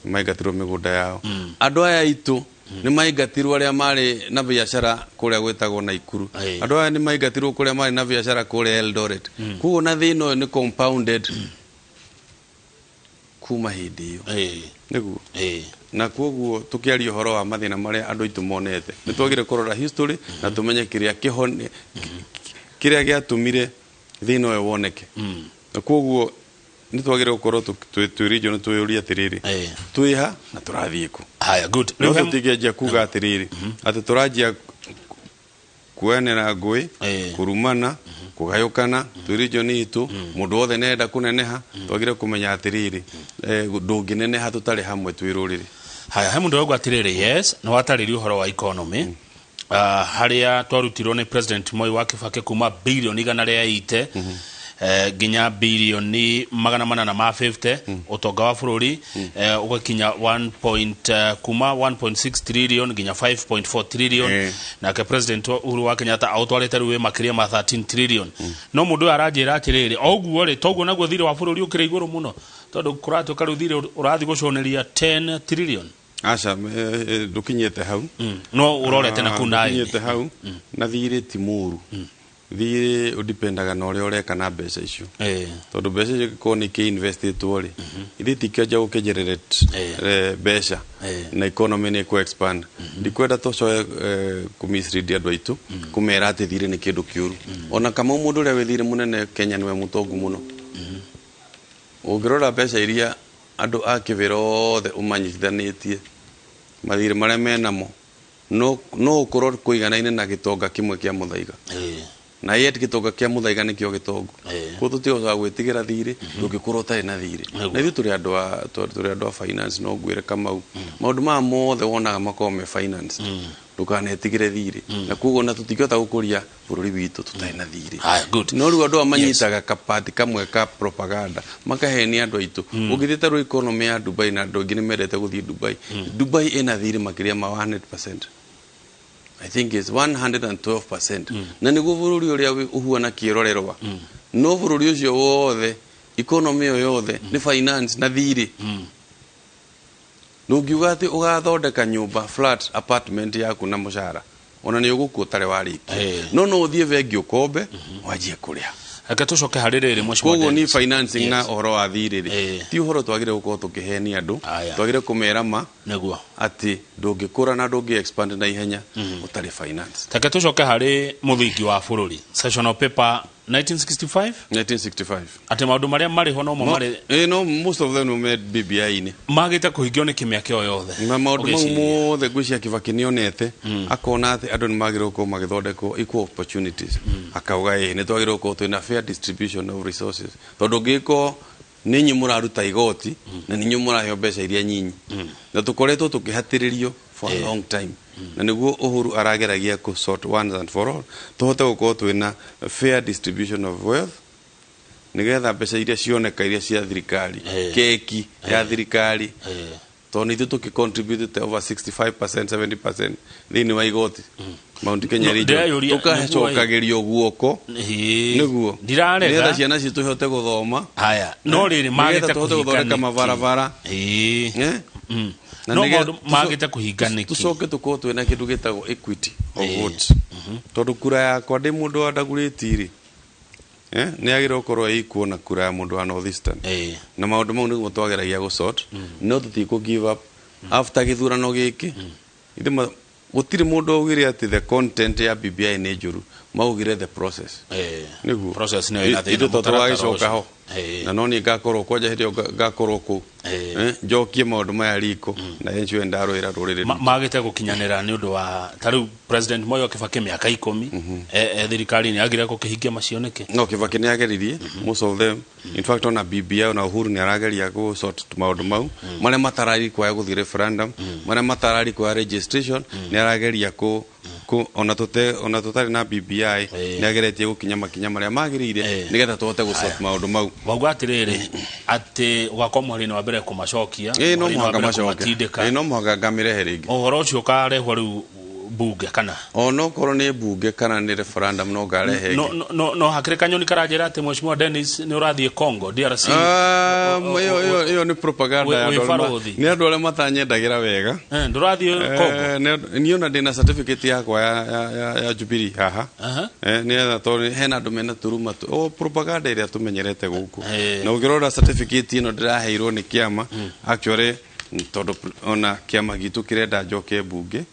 maingatirwo mĩgũnda yao. Andũ aya aitũ nĩ maingatirwo arĩa marĩ na biacara kũrĩa gwĩtagwo Naikuru. Andũ aya nĩ maingatirwo kũrĩa marĩ na biacara kũrĩa Eldoret. Koguo na thĩna ũyũ nĩ compounded kuma hĩndĩ ĩyo. Nĩguo. Na koguo tukiaria ũhoro wa mathĩna marĩa andũ aitũ monete, nĩ twagĩrĩire kũrora history na tũmenye kĩrĩa kĩhone kĩrĩa gĩatũmire thĩna ũyũ woneke. Na koguo nĩ twagĩrĩire gũkorwo twĩ region twĩyũrie atĩrĩrĩ, twĩha na tũrathiĩ kũ? Haya, good. No tũtingĩanjia kuga atĩrĩrĩ, atĩ tũranjia kuoyanĩra ngũĩ, kũrumana, kũgayũkana twĩ region itũ, mũndũ wothe nĩarenda kũneneha. Twagĩrĩire kũmenya atĩrĩrĩ, ndũngĩneneha tũtarĩ hamwe twĩ rũrĩrĩ. Haya, he mũndũ ũrauga atĩrĩrĩ, yes, nĩ watarĩria ũhoro wa economy, harĩa twarutirwo nĩ President Moi wa Kibaki kuma birioni 180 nginya birioni 850, ũtonga wa bũrũri ũgakinya 1 point, kuma 1.6 trillion nginya 5.4 trillion. Nake President Uhuru wa Kenyatta aũtwarĩte rĩu wĩ makĩria ma 13 trillion. No mũndũ ũyũ aranjĩra atĩrĩrĩ, o ũguo rĩ, toguo naguo thirĩ wa bũrũri ũkĩrĩ igũrũ mũno, tondũ kũratuĩka rĩu thirĩ ũrathiĩ gũcũnĩria 10 trillion. Aca, ndũkinyĩte hau. No ũrorete na kuu naĩ. Ndũkinyĩte hau. Na thirĩ ti mũru. Thirĩ ũdipendaga na ũrĩa ũreka na mbeca icio, tondũ mbeca icio ingĩkorwo nĩ ikĩinvestĩtwo rĩ, ithuĩ tikĩanjia gũkĩgenerate mbeca na economy nĩ ĩkũ expand. Ndikwenda tũcoe kũmislead andũ aitũ kũmera atĩ thirĩ nĩ kĩndũ kĩũru. Ona kama mũndũ ũrĩa wĩ thirĩ mũnene Kenya nĩwe mũtongu mũno. Ũngĩrora mbeca iria andũ a kĩbĩra othe ũmanyitithanĩtie, mathirĩ marĩa menamo no no ũkorwo kũiganaine na gĩtonga kĩmwe kĩa Mũthaiga, na yet gĩtonga kĩa Mũthaiga nĩkĩo gĩtongu. Koguo tũtihotaga gwĩtigĩra thirĩ, ndũngĩkorwo ũtarĩ na thirĩ. Na ithuĩ tũrĩ andũ a finance. No ngwĩre Kamau, maũndũ maya mothe wonaga makoragwo me finance. Ndũkanetigĩre thirĩ, na koguo na tũtingĩhota gũkũria bũrũri witũ tũtarĩ na thirĩ. Haya, good. No rĩu andũ aya manyitaga kapati kamwe ka propaganda, makahenia andũ aitũ. Ũngĩthiĩ ta rĩu economy ya Dubai, na andũ aingĩ nĩ mendete gũthiĩ Dubai, Dubai ĩna thirĩ makĩria ma 100%, I think it's 112%, na nĩguo bũrũri ũrĩa ũhuana kĩrorerwa. No bũrũri ũcio wothe, economy ĩyo yothe nĩ finance na thirĩ. Ndũngiuga atĩ ũgathondeka nyũmba, flat, apartment yaku na mũcara, ona nĩ ũgũkua ũtarĩ warĩkia. No no ũthiĩ bengi ũkombe wanjie kũrĩha. Reke tũcoke harĩ rĩrĩ, Mheshimiwa Koguo ni Dennis. financing na ũhoro wa thirĩ rĩ, ti ũhoro twagĩrĩire gũkorwo tũkĩhenia andũ. Twagĩrĩire kũmera ma atĩ ndũngĩkũra na ndũngĩ expand na ihenya ũtarĩ finance. Reke tũcoke harĩ mũthingi wa bũrũri, sessional paper 1965. 1965. Atĩ maũndũ marĩa marĩ ho nomo marĩ No, most of them were BBI-inĩ. Magĩte kũhingio nĩ kĩmĩaka ĩyo yothe? Na maũndũ mau Ũgĩciria. mothe ngwĩciria Kibaki nĩonete, akona atĩ andũ nĩ magĩrĩirwo gũkorwo magĩthondekwo equal opportunities, akauga ĩ nĩ twagĩrĩirwo gũkorwo twĩna fair distribution of resources, tondũ ngĩkorwo nĩ inyuĩ mũraruta igoti na nĩ inyuĩ mũraheo mbeca iria nyinyi, na tũkoretwo tũkĩhatĩrĩrio for a long time, na nĩguo Uhuru arageragia kũ sort once and for all, tũhote gũkorwo twĩna fair distribution of wealth, nĩgetha mbeca iria cioneka, iria cia thirikari, keki ya thirikari, tondũ nĩ ithuĩ tũkĩ over 65%, 70% thĩinĩ wa igoti Mount Kenya No, region, ndĩreyũria, tũkacokagĩrio guoko nĩguo Ndirarega. nĩgetha ciana citũ ihote gũthoma. Haya, no rĩrĩ, Nĩgetha magĩte tũhote kũhinga gũthondeka nĩkĩ? mabarabara. Eh? Na No nĩgetha maũndũ magĩte kũhinga nĩkĩ? Tũcoke tũkorwo twĩna kĩndũ gĩtagwo equity of votes, tondũ kura yakwa ndĩ mũndũ wa Dagoretti rĩ, nĩ yagĩrĩirwo gũkorwo ĩ equal na kura ya mũndũ wa North Eastern. Na maũndũ mau nĩguo twageragia gũ sort. No tũtikũ give up after gĩthurano gĩkĩ. Ithe gũtirĩ mũndũ augire atĩ the content ya BBI nĩ njũru, maugire the process. Nĩguo. Process nĩyo ĩna thĩna, Ithuĩ to mũtaratara tũgagĩcoka ũcio. ho, na no niĩ ngakorwo kwanja hĩndĩ ĩyo ngakorwo kũu. Njokie maũndũ maya riko na ensure ndarũĩra rũrĩrĩ rwitũ. Magĩte gũkinyanĩra nĩ ũndũ wa ta rĩu President Moi wa Kibaki mĩaka 10 thirikari-inĩ, agire gũkĩhingia macio nĩkĩ? No Kibaki nĩ ageririe most of them. In fact, ona BBI, ona Uhuru nĩ arageria gũ sort maũndũ mau marĩa matarari kwaya gũthiĩ referendum, marĩa matarari kwaya registration, nĩ arageria kũ ona tũte ona tũtarĩ na BBI, nĩ ageretie gũkinya makinya marĩa magĩrĩire nĩgetha tũhote gũ sort maũndũ mau. Wauga atĩrĩrĩ, atĩ ũgakorwo mũhari-inĩ wa mbere kũmacokia, Ĩĩ, no mũhari-inĩ wa mũhaka mbere macoke. kũmatindĩka. Ĩĩ, no mũhaka ngamĩrehe rĩngĩ. Ũhoro ũcio ũkarehwo rĩu Bunge kana onokorwo nĩ bunge kana nĩ referendum no ngarehe no no no hakĩrĩ kanyoni karanjĩra atĩ Mheshimiwa Dennis nĩ ũrathiĩ Congo DRC. Ĩyo nĩ propaganda ya nĩ andũ arĩa matanyendagĩra wega. Ndũrathiĩ Congo? Niĩ ona ndĩna certificate yakwa ya Jubilee haha. Nĩgetha tondũ hena andũ mena tũruma o propaganda ĩrĩa tũmenyerete gũkũ. Na ũngĩrora certificate ĩno ndĩraheirwo nĩ kĩama actually tondũ ona kĩama gitũ kĩrenda njoke bunge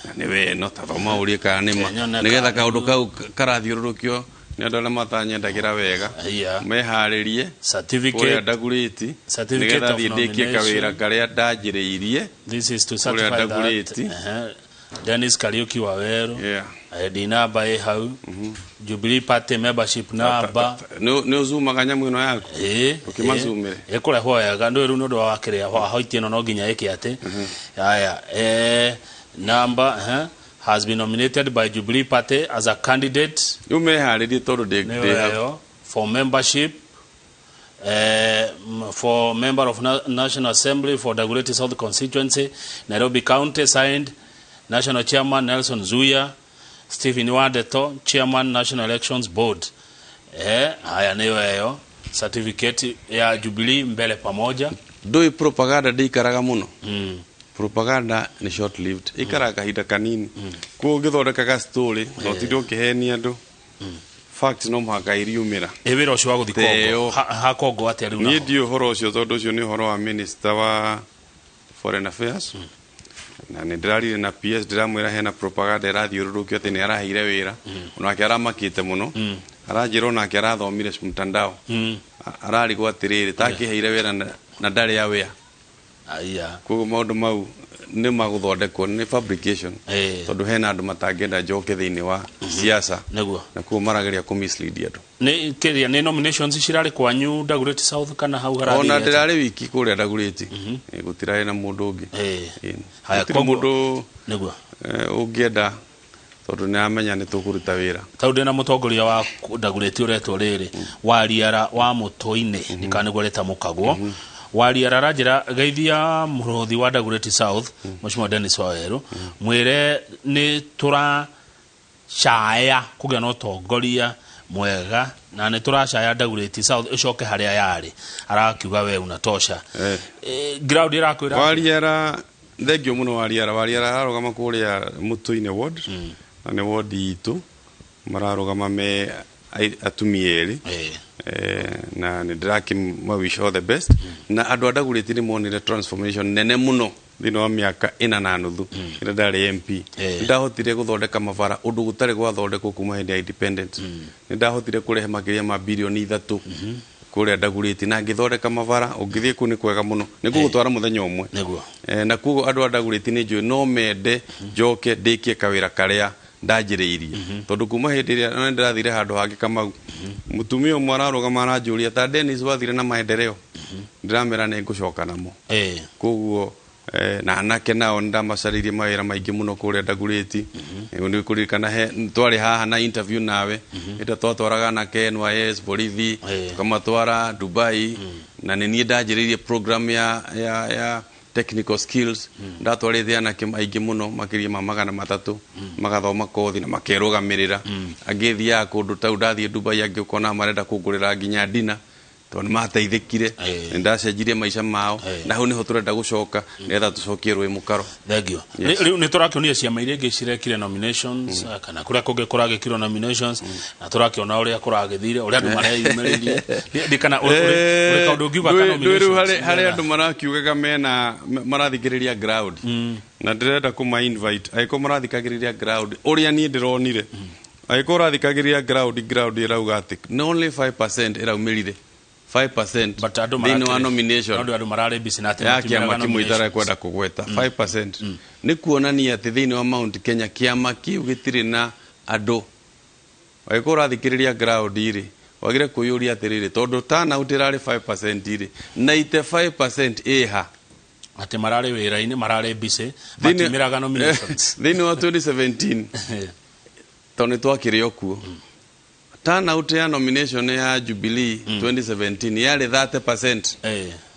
na nĩwe no tathoma ũrie kana nĩma nĩgetha kaũndũ kau karathiũrũrũkio nĩ andũ arĩa matanyendagĩra wega meharĩrie certificate Ndagurĩti nĩgetha thiĩ ndĩkie kawĩra karĩa ndanjĩrĩirie. This is to certify that Dennis Kariuki Waweru ID number ĩ hau, Jubilee Party membership number. Nĩ ũzumaga nyamũ ĩno yaku ũkĩmazumĩre ĩkũrehwo wega ndũĩ rĩu nĩ ũndũ wa kĩrĩa wa hoiti ĩno no nginya ĩke atĩ haya number has been nominated by Jubilee Party as a candidate rĩu meharĩrie tondũ ndĩ hau for membership for member of National Assembly for Dagoretti South Constituency, Nairobi County, signed National Chairman Nelson Zuya, Stephen Wandeto, Chairman National Elections Board. Haya nĩyo ĩyo certificate ya Jubilee mbele pamoja. Ndũĩ propaganda ndĩikaraga mũno. Propaganda nĩ short lived, ikaraga kahinda kanini. Koguo ũngĩthondekaga story na ũtinde ũkĩhenia andũ, facts no mũhaka iriumĩra. Ĩ wĩra ũcio wa gũthiĩ Congo ha Congo atĩa rĩu? Niĩ ndiũĩ ũhoro ũcio tondũ ũcio nĩ ũhoro wa minister wa foreign affairs. Na nĩ ndĩrarire na PS ndĩramwĩra hena propaganda ĩrathiũrũrũkio atĩ nĩ araheire wĩra. Onake aramakĩte mũno. Aranjĩra onake arathomire mtandao. Ararigwo atĩrĩrĩ takĩheire wĩra na ndarĩ aware. Aya. Koguo maũndũ mau nĩ magũthondekwo nĩ fabrication. Tondũ hena andũ matangĩenda njoke thĩinĩ wa siasa. Nĩguo. Na koguo marageria kũ mislead andũ. Nĩ kĩrĩa nĩ nominations cirarĩ kwanyu Dagoretti South kana hau harathiĩ? Ona ndĩrarĩ wiki kũrĩa Dagoretti. Gũtirarĩ na mũndũ ũngĩ. Haya gũtirĩ mũndũ nĩguo ũngĩenda tondũ nĩ amenya nĩ tũkũruta wĩra. Tondũ ndĩna mũtongoria wa Dagoretti ũretwo rĩrĩ Wariara wa Mũtũinĩ nĩka nĩguo rĩtamũkagwo. Wariara aranjĩra geithia mũrũthi wa Dagoretti South Mheshimiwa Dennis Waweru mwĩre nĩ tũracaya kũgĩa na ũtongoria mwega na nĩ tũracaya Dagoretti South ĩcoke harĩa yarĩ. Arakiuga we unatosha. Ground ĩrakwĩra Wariara thengio mũno. Wariara Wariara ararũgama kũrĩa Mũtũinĩ ward na nĩ ward itũ mararũgama me atumia erĩ. Na nĩ ndĩrakĩma wish all the best. Na andũ a Dagoretti nĩ monire transformation nene mũno thĩinĩ wa mĩaka 4.5 ĩrĩa ndarĩ MP. Nĩ ndahotire gũthondeka mabara ũndũ gũtarĩ gwathondekwo kuma hĩndĩ ya independence. Nĩ ndahotire kũrehe makĩria ma birioni 3 kũrĩa Dagoretti na ngĩthondeka mabara. Ũngĩthiĩ kũu nĩ kwega mũno, nĩ ngũgũtwara mũthenya ũmwe. Na koguo andũ a Dagoretti nĩ njũĩ no mende njoke ndĩkie kawĩra karĩa ndanjĩrĩirie. Tondũ kuma hĩndĩ ĩrĩa na ndĩrathire handũ hangĩ Kamau, mũtumia ũmwe ararũgama aranjũria ta Dennis wathire na maendeleo, ndĩramera nĩ ngũcoka namo. Koguo na anake nao nĩ ndamacarĩirie mawĩra maingĩ mũno kũrĩa Dagoretti. Nĩ kũririkana twarĩ haha na interview nawe ĩrĩa twatwaraga anake NYS borithi tũkamatwara Dubai. Na nĩ niĩ ndanjĩrĩirie program ya technical skills. Ndatwarĩte anake aingĩ mũno makĩria ma 300 magathoma kothi na makerũgamĩrĩra. Angĩ thiaga kũndũ tau ndathiĩ Dubai angĩ ũkona marenda kũngũrĩra nginya dina tondũ nĩ mateithĩkire. Nĩ ndacenjirie maica mao na hau nĩho tũrenda gũcoka nĩgetha tũcokie rũĩ mũkaro. Thengio. Rĩu nĩ tũrakĩonia ciama iria ingĩ cirekire nominations kana kũrĩa kũngĩ kũragĩkirwo nominations na tũrakĩona ũrĩa kũragĩthire ũrĩa andũ mareyumĩrĩirie. Ndikana ũrĩ kaũndũ ũngiuga ka nominations. Rĩu harĩ andũ marakiugaga mena marathikĩrĩria ground na ndĩrenda kũma invite angĩkorwo marathikagĩrĩria ground ũrĩa niĩ ndĩronire. Angĩkorwo ũrathikagĩrĩria ground ĩrauga atĩ only 5% ĩraumĩrire 5% thĩinĩ wa nomination andũ mararĩ busy na atĩ ya kĩama kĩmwe itarakwenda kũgweta 5% nĩ kuonania atĩ thĩinĩ wa Mount Kenya kĩama kĩu gĩtirĩ na andũ. Angĩkorwo ũrathikĩrĩria ground rĩ wagire kwĩyũria atĩrĩrĩ tondũ turnout ĩrarĩ 5% rĩ 95% ĩha atĩ mararĩ wĩra-inĩ mararĩ busy matimĩraga nominations thĩinĩ wa 2017 tondũ nĩ twakĩrĩ o kuo. Turnout ya nomination ya Jubilee 2017 yarĩ 30%.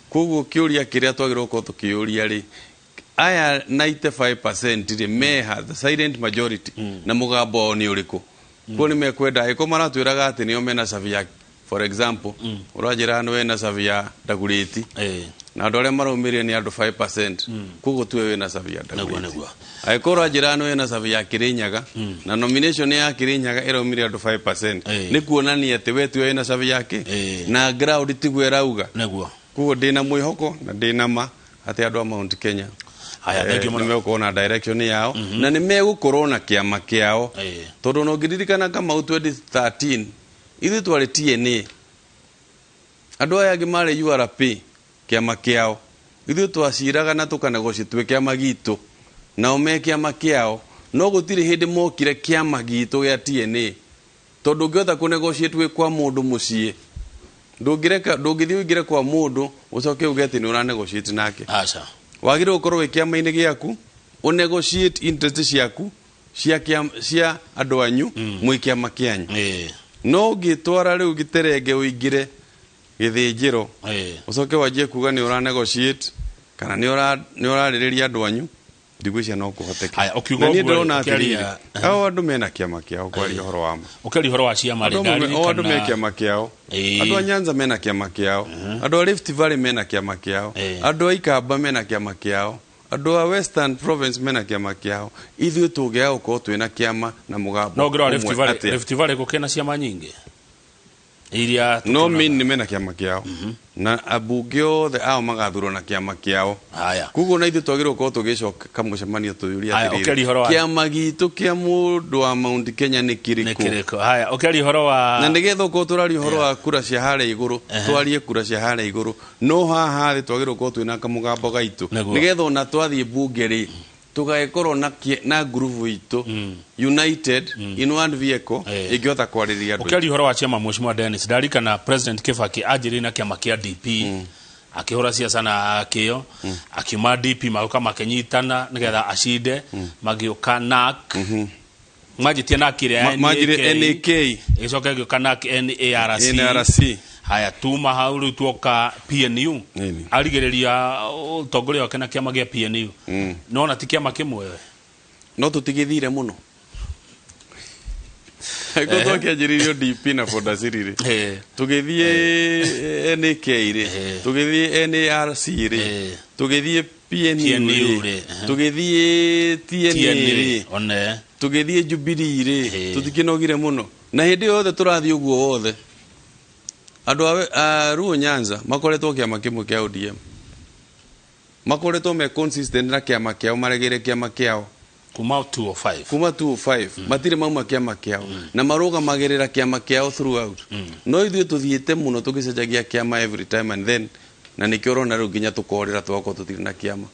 Koguo kĩũria kĩrĩa twagĩrĩirwo gũkorwo tũkĩũria rĩ Aya 95% rĩ meha, the silent majority, na mũgambo wao nĩ ũrĩkũ? Kuo nĩ mekwenda angĩkorwo maratwĩraga atĩ nĩo mena cabi ya, for example, ũranjĩra nĩ wena cabi ya Ndagurĩti, na andũ arĩa maraumĩrire nĩ andũ 5%, koguo tuwe wĩna cabi ya Ndagurĩti. Angĩkorwo ũranjĩra nĩ wĩna cabi ya Kĩrĩnyaga na nomination ya Kĩrĩnyaga ĩraumire andũ 5%, nĩ kuonania atĩ we tuwe wĩna cabi ya kĩ na ground tiguo ĩrauga. Koguo ndĩna mwĩhoko na ndĩna ma atĩ andũ a Mount Kenya Haya, thank you nĩ mũno. megũkorwo na direction yao na nĩ megũkorwo na kĩama kĩao, tondũ ona ũngĩririkana Kamau 2013 ithuĩ twarĩ TNA, andũ aya angĩ marĩ URP kĩama kĩao, ithuĩ twaciraga na tũkanegotiate twĩ kĩama gitũ, nao me kĩama kĩao, no gũtirĩ hĩndĩ mokire kĩama gitũ gĩa TNA, tondũ ũngĩhota kũnegotiate wĩ kwa mũndũ mũciĩ, ndũngĩreka ndũngĩthiĩ ũingĩre kwa mũndũ ũcoke uge atĩ nĩ ũranegotiate nake. Aca. Wagĩrĩirwo gũkorwo wĩ kĩama-inĩ gĩaku, ũnegotiate interest ciaku cia cia andũ anyu mwĩ kĩama kĩanyu. No ũngĩtwara rĩu gĩterenge ũingĩre gĩthĩnjĩro, ũcoke wanjie kuga nĩ ũranegotiate kana nĩ ũrarĩrĩria andũ anyu, ndigwĩciria no kũhoteke. Haya, ũkiuga Na niĩ ũguo rĩ, ndĩrona ũkĩaria- atĩrĩrĩ, ao andũ mena kĩama kĩao, kwaria ũhoro wa ma. Ũkĩaria ũhoro wa ciama rĩ, O andũ me ndaririkanaa kĩama kĩao. Andũ a Nyanza mena kĩama kĩao, andũ a Rift Valley mena kĩama kĩao, andũ a Ikamba mena kĩama kĩao, andũ a Western Province mena kĩama kĩao. Ithuĩ tũngĩaga gũkorwo twĩna kĩama na mũgambo No ngĩrora Rift ũmwe Valley, atĩa? Rift Valley gũkĩna ciama nyingĩ iria No tũkĩonaga. mean nĩ mena kĩama kĩao na ambunge othe ao magathurwo na kĩama kĩao. Haya. Koguo na ithuĩ twagĩrĩirwo gũkorwo tũgĩcoka kamũcemanio tũyũrie Haya, atĩrĩrĩ, ũkĩaria ũhoro wa- kĩama gitũ kĩa mũndũ wa Mount Kenya nĩ Nĩ kĩrĩkũ? kĩrĩkũ? Haya, ũkĩaria ũhoro wa Na nĩgetha ũkorwo tũraria ũhoro wa kura cia harĩa igũrũ, twarie kura cia harĩa igũrũ, no haha thĩ twagĩrĩirwo gũkorwo twĩna kamũgambo gaitũ, nĩgetha ona twathiĩ bunge rĩ, tũgagĩkorwo na ngurubu itũ united in one vehicle ĩngĩhota kwarĩria andũ. Ũkĩaria ũhoro wa ciama, Mheshimiwa Dennis, ndarikana President Kibaki anjĩrĩire na kĩama kĩa DP, akĩhũra ciaca na kĩo, akiuma DP, magĩũka makĩnyitana nĩgetha acinde, magĩũka NAC, manjĩtie NAC ĩrĩa ya Manjirie NAK, NAK. ĩgĩcoka ĩgĩũka NAC NARC. NRC. Haya, tuma hau rĩu tuoka PNU. Arigĩrĩria ũtongoria wake na kĩama gĩa PNU, no ona ti kĩama kĩmwe we. No tũtigĩthire mũno angĩkorwo twakĩanjĩrĩirio DP na Fodasiri rĩ, tũgĩthiĩ NAK rĩ, tũgĩthiĩ NARC rĩ, tũgĩthiĩ PNU PNU rĩ, rĩ, tũgĩthiĩ TNA rĩ, TNA one. Tũgĩthiĩ Jubilee rĩ, tũtikĩnogire mũno? Na hĩndĩ ĩyo yothe tũrathiĩ ũguo wothe, andũ a Luo Nyanza makoretwo kĩama kĩmwe kĩa ODM, makoretwo me consistent na kĩama kĩao, maregere kĩama kĩao Kuma 205. Kuma 205 matirĩ mauma kĩama kĩao na marũgamagĩrĩra kĩama kĩao throughout. No ithuĩ tũthiĩte mũno tũgĩcenjagia kĩama every time and then, na nĩkĩo ũrona rĩu nginya tũkorĩra tũgakorwo tũtirĩ na kĩama.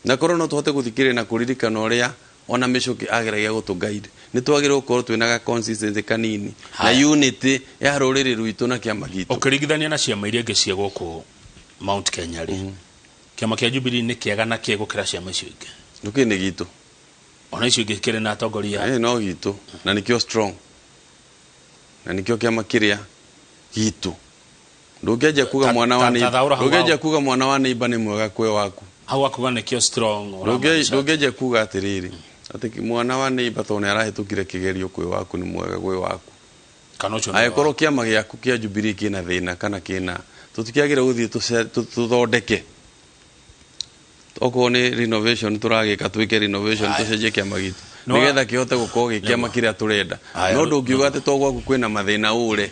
Na korwo no tũhote gũthikĩrĩria na kũririkana ũrĩa ona Mĩcũkĩ ageragia gũtũ guide, nĩ twagĩrĩirwo gũkorwo twĩna ga consistency kanini na Haya. unity ya rũrĩrĩ rwitũ na kĩama gitũ. Ũkĩringithania na ciama iria ingĩ cia gũkũ Mount Kenya rĩ, kĩama kĩa Jubilee nĩ kĩega na kĩ gũkĩra ciama icio ingĩ? Ndũkĩ nĩ gitũ. Ona icio ingĩ kĩrĩ na atongoria. No gitũ na nĩkĩo strong na nĩkĩo kĩama kĩrĩa gitũ. Ndũngĩanjia kuga mwana wa ta thaũra hau. Ndũngĩanjia kuga mwana wa neighbor nĩ mwega kwĩ waku. Hau akuga nĩkĩo strong, ũramaanisha? Ndũngĩanjia kuga atĩrĩrĩ, atĩ mwana wa neighbor tondũ nĩ arahĩtũkire kĩgerio kwĩ waku nĩ mwega gwĩ waku. Kana ũcio nĩ Angĩkorwo kĩama gĩaku kĩa Jubilee kĩna thĩna kana kĩna, tũtikĩagĩrĩire gũthiĩ tũthondeke, okorwo nĩ renovation tũragĩka, twĩke renovation, tũcenjie kĩama gitũ nĩgetha kĩhote gũkorwo gĩ kĩama kĩrĩa tũrenda. No ndũngiuga atĩ to gwaku kwĩna mathĩna ũre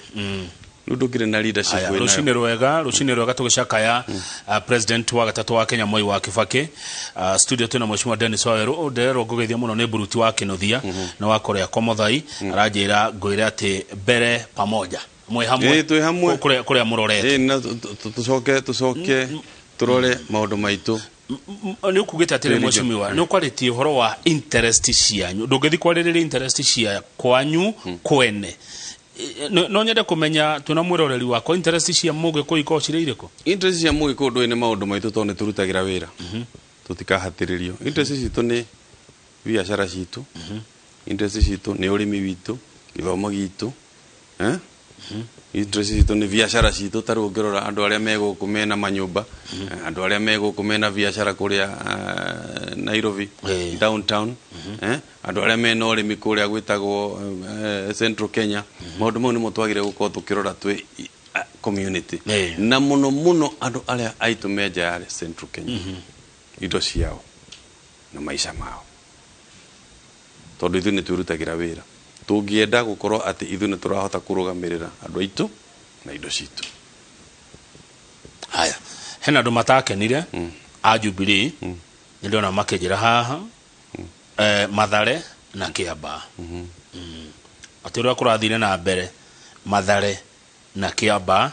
rĩu ndũkĩrĩ na leadership Haya, wĩnayo. Rũcinĩ rwega, rũcinĩ rwega, tũgĩcakaya president wa gatatũ wa Kenya Moi wa Kibaki. Studio twĩna Mheshimiwa Dennis Waweru. Ndererwo ngũgeithia mũno nĩ Buruti wa Kĩnuthia na wa Korea Komothai, aranjĩra ngwĩre atĩ mbere pamoja, mwĩ hamwe. Ĩĩ, twĩ hamwe. Kũrĩa mũrorete. Ĩĩ, na tũcoke tũrore maũndũ maitũ. Nĩ ũkugĩte atĩrĩ, Twĩrige. Mheshimiwa, nĩ ũkwarĩtie ũhoro wa interest cianyu, ndũngĩthiĩ kwarĩrĩria interest cia kwanyu kwene. No nyende kũmenya twĩna mwĩroreri wakwa, interest cia mũgĩkũyũ ikoragwo cirĩ irĩkũ? Interest cia mũgĩkũyũ ndũĩ nĩ maũndũ maitũ, tondũ nĩ tũrutagĩra wĩra, tũtikahatĩrĩrio. Interest citũ nĩ biacara citũ, interest citũ nĩ ũrĩmi witũ, gĩthomo gitũ, eh? Interest citũ nĩ biacara citũ. Ta rĩu ũngĩrora andũ arĩa me gũkũ mena manyũmba, andũ arĩa me gũkũ mena biacara kũrĩa Nairobi downtown, andũ arĩa mena ũrĩmi kũrĩa gwĩtagwo Central Kenya, maũndũ mau nĩmo twagĩrĩire gũkorwo tũkĩrora twĩ community. Na mũno mũno andũ arĩa aitũ me nja ya Central Kenya, indo ciao na maica mao, tondũ ithuĩ nĩ twĩrutagĩra wĩra. Tũngĩenda gũkorwo atĩ ithuĩ nĩ tũrahota kũrũgamĩrĩra andũ aitũ na indo citũ. Haya, hena andũ matakenire a Jubilee, nĩ ndĩrona makĩnjĩra haha, Mathare na Kĩambaa, atĩ ũrĩa kũrathire na mbere Mathare na Kĩambaa,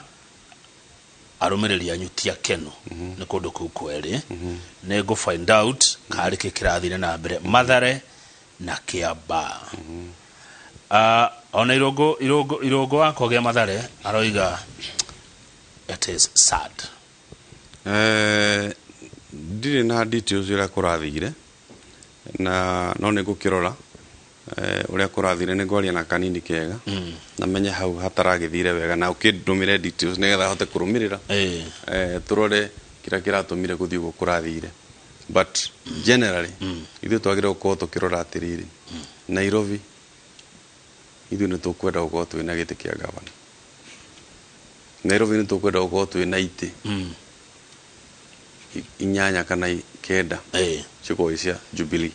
arũmĩrĩri anyu ti akenu nĩ kũndũ kũu kwerĩ. Nĩ ngũ find out karĩ kĩ kĩrathire na mbere Mathare na Kĩambaa. Ona Irũngũ, Irũngũ, Irũngũ wa Kogĩa Mathare aroiga it is sad. Ndirĩ na details ũrĩa kũrathire, na no nĩ ngũkĩrora ũrĩa kũrathire. Nĩ ngwaria na kanini kega na menye hau hataragĩthire wega, na ũkĩndũmĩre details nĩgetha hote kũrũmĩrĩra, tũrore kĩrĩa kĩratũmire gũthiĩ ũguo kũrathire. But generally ithuĩ twagĩrĩirwo gũkorwo tũkĩrora atĩrĩrĩ, Nairobi ithuĩ nĩ tũkwenda gũkorwo twĩna gĩtĩ kĩa gavana. Nairobi nĩ tũkwenda gũkorwo twĩna itĩ 8 kana 9 cikorwo cia Jubilee,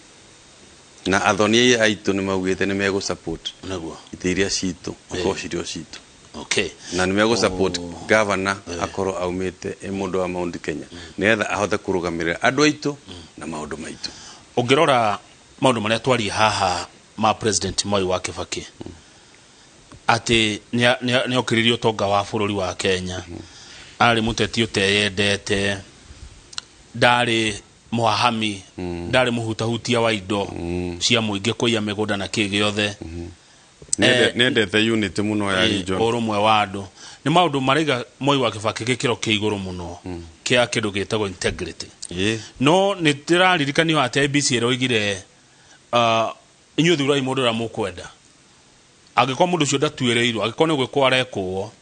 na athoni aitũ nĩ maugĩte nĩ megũ support itĩ iria citũ ikorwo cirĩ o citũ, na nĩ megũ support governor akorwo aumĩte ĩ mũndũ wa Mount Kenya, nĩgetha ahote kũrũgamĩrĩra andũ aitũ na maũndũ maitũ. Ũngĩrora maũndũ marĩa twarie haha ma President Moi wa Kibaki, atĩ nĩ okĩrĩrie ũtonga wa bũrũri wa Kenya, arĩ mũteti ũteyendete, ndarĩ mũhahami, ndarĩ mũhutahutia wa indo cia mũingĩ, kũiya mĩgũnda na kĩ gĩothe. Nĩendete unity mũno ya region. Ũrũmwe wa andũ nĩ maũndũ maraiga Moi wa Kibaki gĩkĩro kĩa igũrũ mũno kĩa kĩndũ gĩtagwo integrity. No nĩ ndĩraririkanio atĩ IEBC ĩroigire, inyuĩ thurai mũndũ ũrĩa mũkwenda, angĩkorwo mũndũ ũcio ndatuĩrĩirwo, angĩkorwo nĩ gwĩkwo arekwo,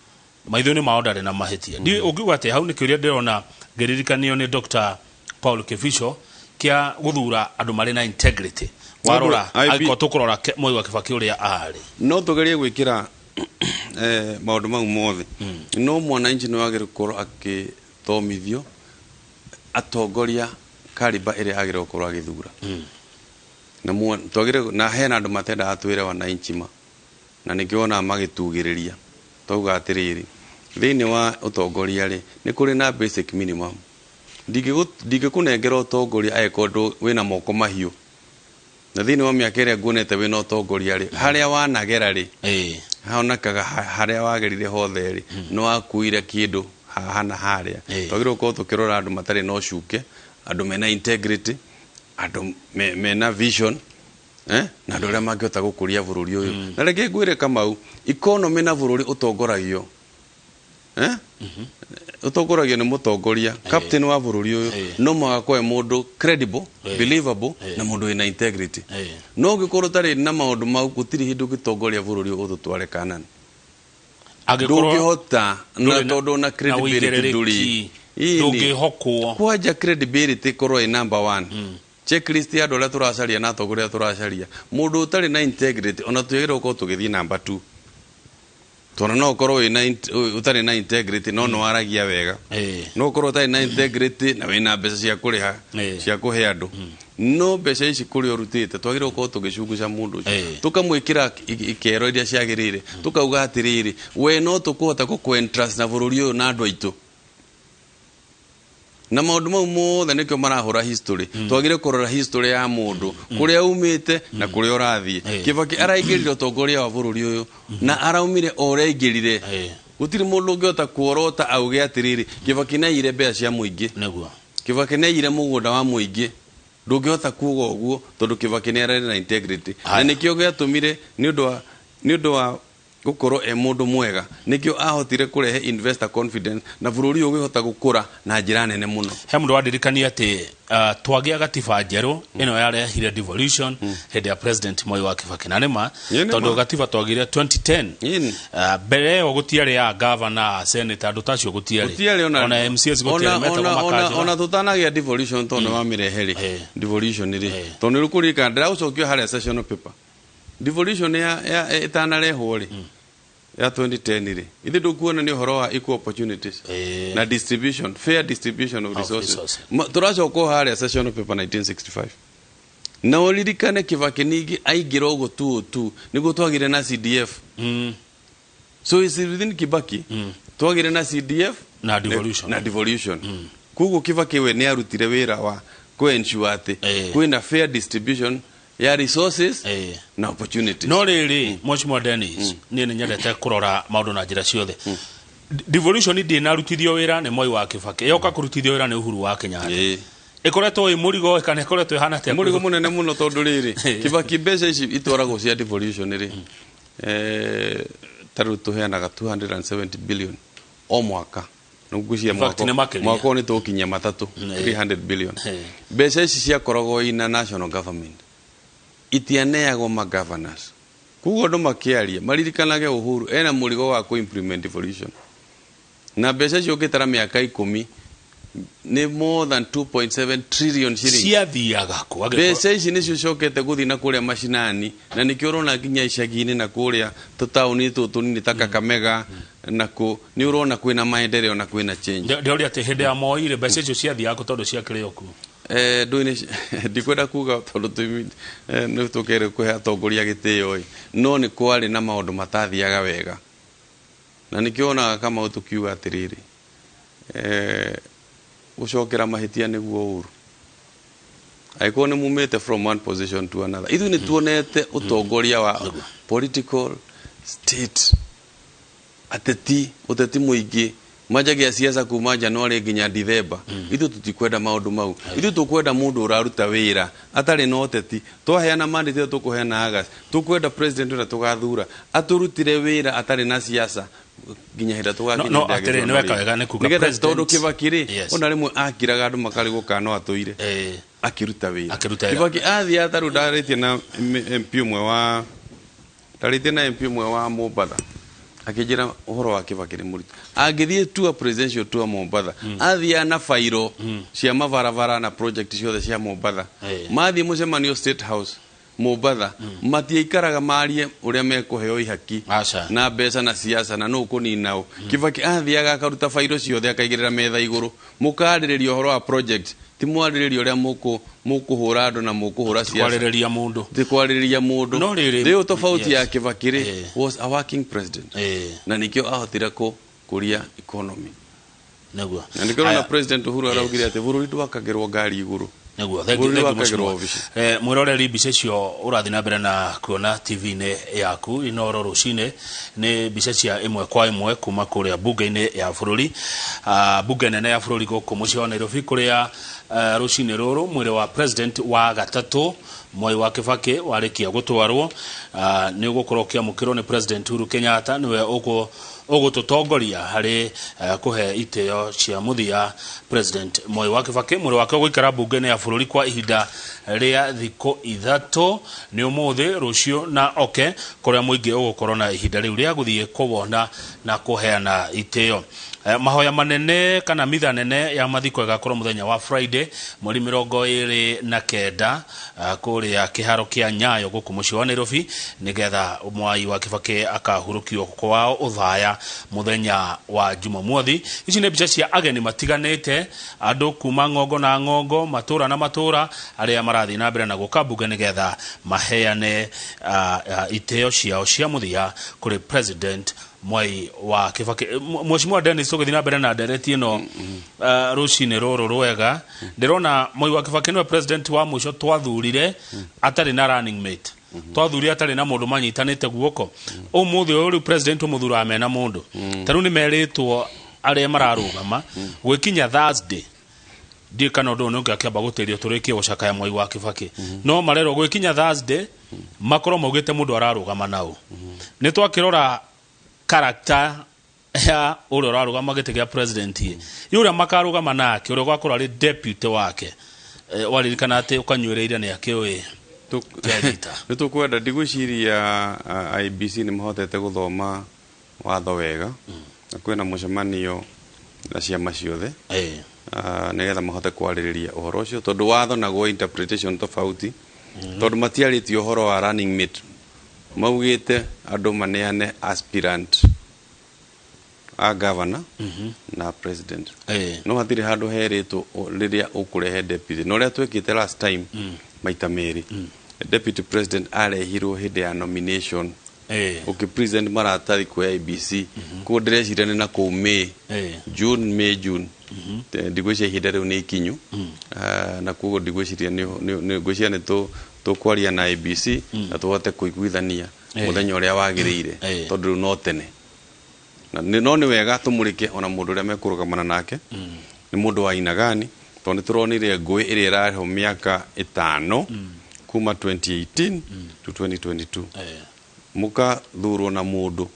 maitho-inĩ mao ndarĩ na mahĩtia. Ũngiuga atĩ hau nĩ kĩũria ndĩrona ngĩririkanio nĩ Dr. Paul Kibicho kĩa gũthura andũ marĩ na integrity, warora angĩkorwo tũkũrora Moi wa Kibaki ũrĩa arĩ. No tũgerie gwĩkĩra maũndũ mau mothe, no mwananchi nĩ wagĩrĩirwo gũkorwo agĩthomithio atongoria kariba ĩrĩa agĩrĩirwo gũkorwo agĩthura, na twagĩrĩirwo na hena andũ matendaga twĩre wananchi ma, na nĩkĩo wonaga magĩtugĩrĩria. Twauga atĩrĩrĩ, thĩinĩ wa ũtongoria rĩ, nĩ kũrĩ na basic minimum. Ndingĩkũnengera ũtongoria angĩkorwo wĩna moko mahiũ, na thĩinĩ wa mĩaka ĩrĩa nguonete wĩna ũtongoria rĩ, harĩa wanagera rĩ, haonekaga harĩa wagerire hothe rĩ, nĩ wakuire kĩndũ haha na harĩa. Twagĩrĩirwo gũkorwo tũkĩrora andũ matarĩ na ũcuke, andũ mena integrity, andũ mena vision, na andũ arĩa mangĩhota gũkũria bũrũri ũyũ. Na reke ngwĩre Kamau, economy na bũrũri ũtongoragio, ũtongoragio nĩ mũtongoria, captain wa bũrũri ũyũ, no mũhaka kwe mũndũ credible, believable, na mũndũ wĩna integrity. No ũngĩkorwo ũtarĩ na maũndũ mau, gũtirĩ hĩndĩ ũngĩtongoria bũrũri ũyũ ũtũtware Kanani. Ndũngĩhota, na tondũ na credibility ndũrĩ. Ndũngĩhokwo. Kwanja credibility korwo ĩ number 1 checklist ya andũ arĩa tũracaria na atongoria arĩa tũracaria. Mũndũ ũtarĩ na integrity, ona twagĩrĩirwo gũkorwo tũgĩthiĩ number 2, tondũ no ũkorwo wĩna ũtarĩ na integrity no nĩ waragia wega, no ũkorwo ũtarĩ na integrity na wĩna mbeca cia kũrĩha, cia kũhe andũ, no mbeca ici kũrĩa ũrutĩte, twagĩrĩirwo gũkorwo tũgĩcunguca mũndũ ũcio, tũkamwĩkĩra ikero iria ciagĩrĩire, tũkauga atĩrĩrĩ, we no tũkũhota gũkũ entrust na bũrũri ũyũ na andũ aitũ, na maũndũ mau mothe nĩkĩo marahũra history. Twagĩrĩire kũrora history ya mũndũ, kũrĩa aumĩte na kũrĩa ũrathiĩ. Kibaki araingĩrire ũtongoria wa bũrũri ũyũ na araumire o ũrĩa aingĩrire. Gũtirĩ mũndũ ũngĩhota kuorota auge atĩrĩrĩ, Kibaki nĩaiyire mbeca cia mũingĩ, Kibaki nĩaiyire mũgũnda wa mũingĩ. Ndũngĩhota kuuga ũguo, tondũ Kibaki nĩ ararĩ na integrity, na nĩkĩo gĩatũmire nĩ ũndũ wa Gukorwo e mundu mwega nikio ahotire kurehe investor confidence na bururi ugihota gukura na njira nene muno. He mundu wandirikania ati twagia gatiba njeru ino yarehire devolution hindi ya President Moi wa Kibaki, na nima tondu gatiba twagire 2010 mbere yo gutiari ya governor, senator, andu tacio gutiari ona MCS gutiari metagwo makanjura ona tutanagia devolution tondu wa mirehe devolution ri tondu rukurika ndiragucokio haria session paper devolution ya itanarehwo ri ya 2010 ri ithi ndukuona ni uhoro wa equal opportunities na distribution, fair distribution of resources. Turacoka haria session paper 1965 na uririkane Kibaki ningi aingira uguo tu niguo twagire na CDF. So is within Kibaki twagire na CDF na devolution, na devolution. Koguo Kibaki we ni arutire wira wa ku ensure ati kwina fair distribution ya resources na opportunities. No riri Mheshimiwa Dennis, ni nyendete kurora maundu na njira ciothe. Devolution ndinarutithio wira ni Moi wa Kibaki, yoka kurutithio wira ni Uhuru wa Kenyatta. Ikoretwo i murigo kana ikoretwo ihana atia? Murigo munene muno tondu riri Kibaki mbeca ici itwaragwo cia devolution ri ta riu tuheanaga 270 billion o mwaka. Nugucia mwaka mwaka ni tukinyia matatu 300 billion. Mbeca ici ciakoragwo ina national government itianeagwo ma governors. Kugo andu makiaria maririkanage Uhuru ena murigo wa ku implement devolution na mbeca icio ũngĩtara mĩaka 10 ni more than 2.7 trillion shillings ciathiaga kũ? Mbeca ici nicio cokete guthi na kuria macinani na nikio urona nginya icagi-inĩ na kuria tutauni tũtũ tũnini ta Kakamega na kũ ni urona kwina maendeleo na kwina change. Ndĩroria atĩ hĩndĩ ya Moi rĩ mbeca icio ciathiaga kũ tondũ ciakĩrĩ o kuo? Ndũĩ ndikwenda kuga tondũ nĩ tũkere kũhe atongoria gĩtĩo ĩ, no nĩ kwarĩ na maũndũ matathiaga wega na nĩkĩo onaga Kamau tũkiuga atĩrĩrĩ gucokera mahitia niguo uru angĩkorwo nĩ mumĩte from one position to another. Ithuĩ nĩ tuonete ũtongoria wa political state, ateti uteti muingi manjagia siasa kuma January nginya Dithemba. Ithuĩ tutikwenda maũndũ mau, ithuĩ tukwenda mũndũ ũraruta wĩra atarĩ na ũteti. Twaheana mandate tũkũheana August, tukwenda president ũrĩa tũgathura atũrutire wĩra atarĩ na siasa nginya hĩndĩ tũgakinya. No atĩrĩ nĩ weka wega nĩ kuga president tondũ Kibaki rĩ ona rĩmwe akiraga andũ makarigwo kana no atũire akiruta wĩra. Kibaki athiĩ atarũ ndarĩtie na MP ũmwe wa ndarĩtie na MP ũmwe wa Mombatha akijira uhoro wa Kibaki ni muritu angithie tour presidential tour Mombatha athia na fairo cia mabarabara na project ciothe cia Mombatha mathie mucemanio State House Mombatha matiikaraga marie uria mekuheo ihaki na mbeca na siasa na no kuninao. Kibaki athiaga akaruta fairo ciothe akaigirira metha iguru mukaririria uhoro wa project ti mwaririria uria mukuhura andu na mukuhura siasa kwaririria mundu ti kwaririria mundu. Riu tofauti ya Kibaki ri was a working president na nikio ahotire kuria economy niguo na nikio na President Uhuru araugire ati bururi ndwakagirwo ngari iguru niguo. Thank you. Mwiroreri mbica icio urathi na mbere na kuona TV-inĩ yaku Inoro rucini ni mbica cia ĩmwe kwa ĩmwe kuma kuria bunge-inĩ ya bururi, bunge nene ya bururi gũkũ mũciĩ wa Nairobi kuria rucini rũrũ mwĩrĩ wa president wa gatatũ Moi wa Kibaki warĩkia gũtwarwo nĩ ũgũkorwo ũkĩamũkĩrwo nĩ President Uhuru Kenyatta nĩwe ũgũtũtongoria harĩ kũhe itĩo cia mũthia President Moi wa Kibaki. Mwĩrĩ wake ũgũikara bunge-inĩ ya bũrũri kwa ihinda rĩa thikũ 3 nĩ ũmũthĩ, rũciũ na oke, kũrĩa mũingĩ ũgũkorwo na ihinda rĩu rĩa gũthiĩ kũwona na kũheana itĩo. Mahoya manene kana mitha nene ya mathiko ĩgakorwo mũthenya wa Friday mweri 29 kũrĩa kĩharo kĩa Nyayo gũkũ mũciĩ wa Nairobi nĩgetha Mwai wa Kibaki akahurũkio kwao Othaya mũthenya wa Jumamothi. Ici nĩ mbica cia ageni matiganĩte, andũ kuma ng'ongo na ng'ongo, matũra na matũra, arĩa marathiĩ na mbere na gũka mbunge nĩgetha maheane itĩo ciao cia mũthia kũrĩ President Mwai wa Kibaki. Mheshimiwa Dennis, tũgĩthiĩ na mbere na ndereti ĩno rũcinĩ rũrũ rwega, ndĩrona Moi wa Kibaki nĩwe president wa mũico twathurire atarĩ na running mate, twathurire atarĩ na mũndũ manyitanĩte guoko. Ũmũthĩ ũyũ rĩu president ũmũthuraga mena mũndũ, ta rĩu nĩ merĩtwo arĩa mararũgama gwĩkinya Thursday ndiĩ kana ũndũ ũyũ nĩ ũngĩakĩamba gũtĩrio tũrĩkie gũcakaya Moi wa Kibaki, no marerwo gwĩkinya Thursday makorwo maugĩte mũndũ ararũgama nao. Nĩ twakĩrora character ya ũrĩa ũrarũgama gĩtĩ kĩa president ĩ ũrĩa makarũgama nake ũrĩa ũgakorwo arĩ deputy wake waririkana atĩ ũkanyuĩrĩire nĩ akĩũĩ nĩ tũkwenda ndigwĩciria IEBC nĩ mahotete gũthoma watho wega na kwĩna mũcemanio na ciama ciothe nĩgetha mahote kwarĩrĩria ũhoro ũcio tondũ watho naguo interpretation tofauti tondũ matiarĩtie ũhoro wa running mate maugĩte andũ maneane aspirant a governor na president no hatirĩ handũ herĩtwo rĩrĩa ũkũrehe deputy na ũrĩa twĩkĩte last time maita merĩ deputy president arehirwo hĩndĩ ya nomination ũkĩ present maratathi kwĩ IEBC koguo ndĩreciria nĩ na kũu May June May June ndigwĩciria ihinda rĩu nĩ ikinyu na koguo ndigwĩciria ngwĩciria nĩ tũkwaria na IEBC na tũhote kũiguithania mũthenya ũrĩa wagĩrĩire tondũ rĩu no tene na no nĩ wega tũmũrĩke ona mũndũ ũrĩa mekũrũgamana nake nĩ mũndũ wa aina gani tondũ nĩ tũronire ngũĩ ĩrĩa ĩrareho mĩaka 5 kuma 2018 to 2022 mũkathurwo na mũndũ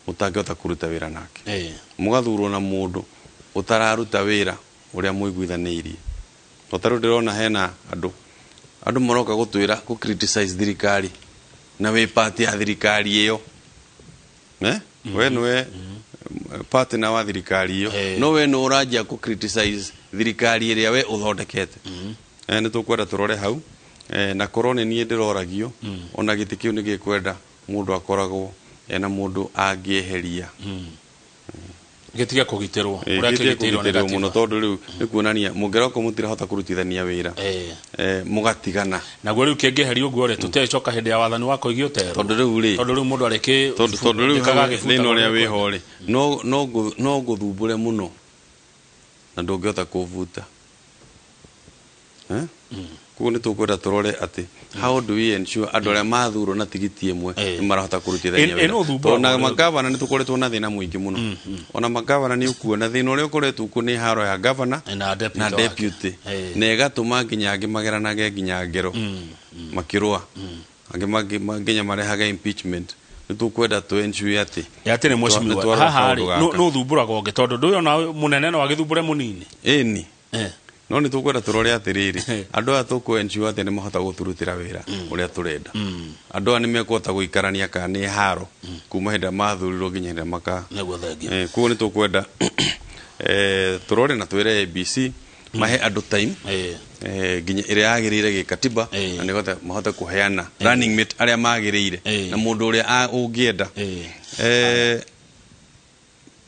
mũtangĩhota kũruta wĩra nake mũgathurwo na mũndũ ũtararuta wĩra ũrĩa mũiguithanĩirie to tarĩu ndĩrona hena andũ maroka gũtwĩra kũ criticize thirikari na wĩ party ya thirikari ĩyo we nĩwe partner wa thirikari ĩyo no we nĩ ũranjia kũ criticize thirikari ĩrĩa we ũthondekete nĩ tũkwenda tũrore hau na korwo nĩ niĩ ndĩroragio ona gĩtĩ kĩu nĩ gĩkwenda mũndũ akoragwo ena mũndũ angĩeheria gĩtige kũgitĩrwo ũrĩa kĩgitĩirwo nĩ gatiba mũno tondũ rĩu nĩ kuonania mũngĩroka mũtirahota kũrutithania wĩra mũgatigana naguo rĩu kĩngĩeherio ũguo rĩ tũtiagĩcoka hĩndĩ ya wathani wa Koigi Oterũ tondũ rĩu rĩ tondũ rĩu mũndũ arĩkĩ tondũ rĩu thĩna ũrĩa wĩho rĩ no ngũthumbũre mũno na ndũngĩhota kũbuta koguo nĩ tũkwenda tũrore atĩ how do we ensure andũ arĩa mathurwo na tigiti ĩmwe nĩ marahota kũrutithania wĩra tondũ na magavana nĩ tũkoretwo na thĩna mũingĩ mũno ona magavana nĩ ũkuona thĩna ũrĩa ũkoretwo kuo nĩ haro ya gavana na deputy na ĩgatũma nginya angĩ mageranage nginya ngero makĩrũa angĩ nginya marehage impeachment nĩ tũkwenda tũ ensure atĩ atĩ nĩ mheshimiwa haha rĩ nũ thumbũraga ũngĩ tondũ ndũyũ ona mũnene no agĩthumbũre mũnini ĩni no nĩ tũkwenda tũrore atĩrĩrĩ andũ aya tũkũ ensure atĩ nĩ mahota gũtũrutĩra wĩra ũrĩa tũrenda andũ aya nĩ mekũhota gũikarania kana nĩ haro kuma hĩndĩ ĩrĩa mathurirwo nginya hĩndĩ ĩrĩa maka koguo nĩ tũkwenda tũrore na twĩre ABC mahe andũ time nginya ĩrĩa yagĩrĩire gĩkatiba na nĩgetha mahote kũheana running mate arĩa magĩrĩire na mũndũ ũrĩa ũngĩenda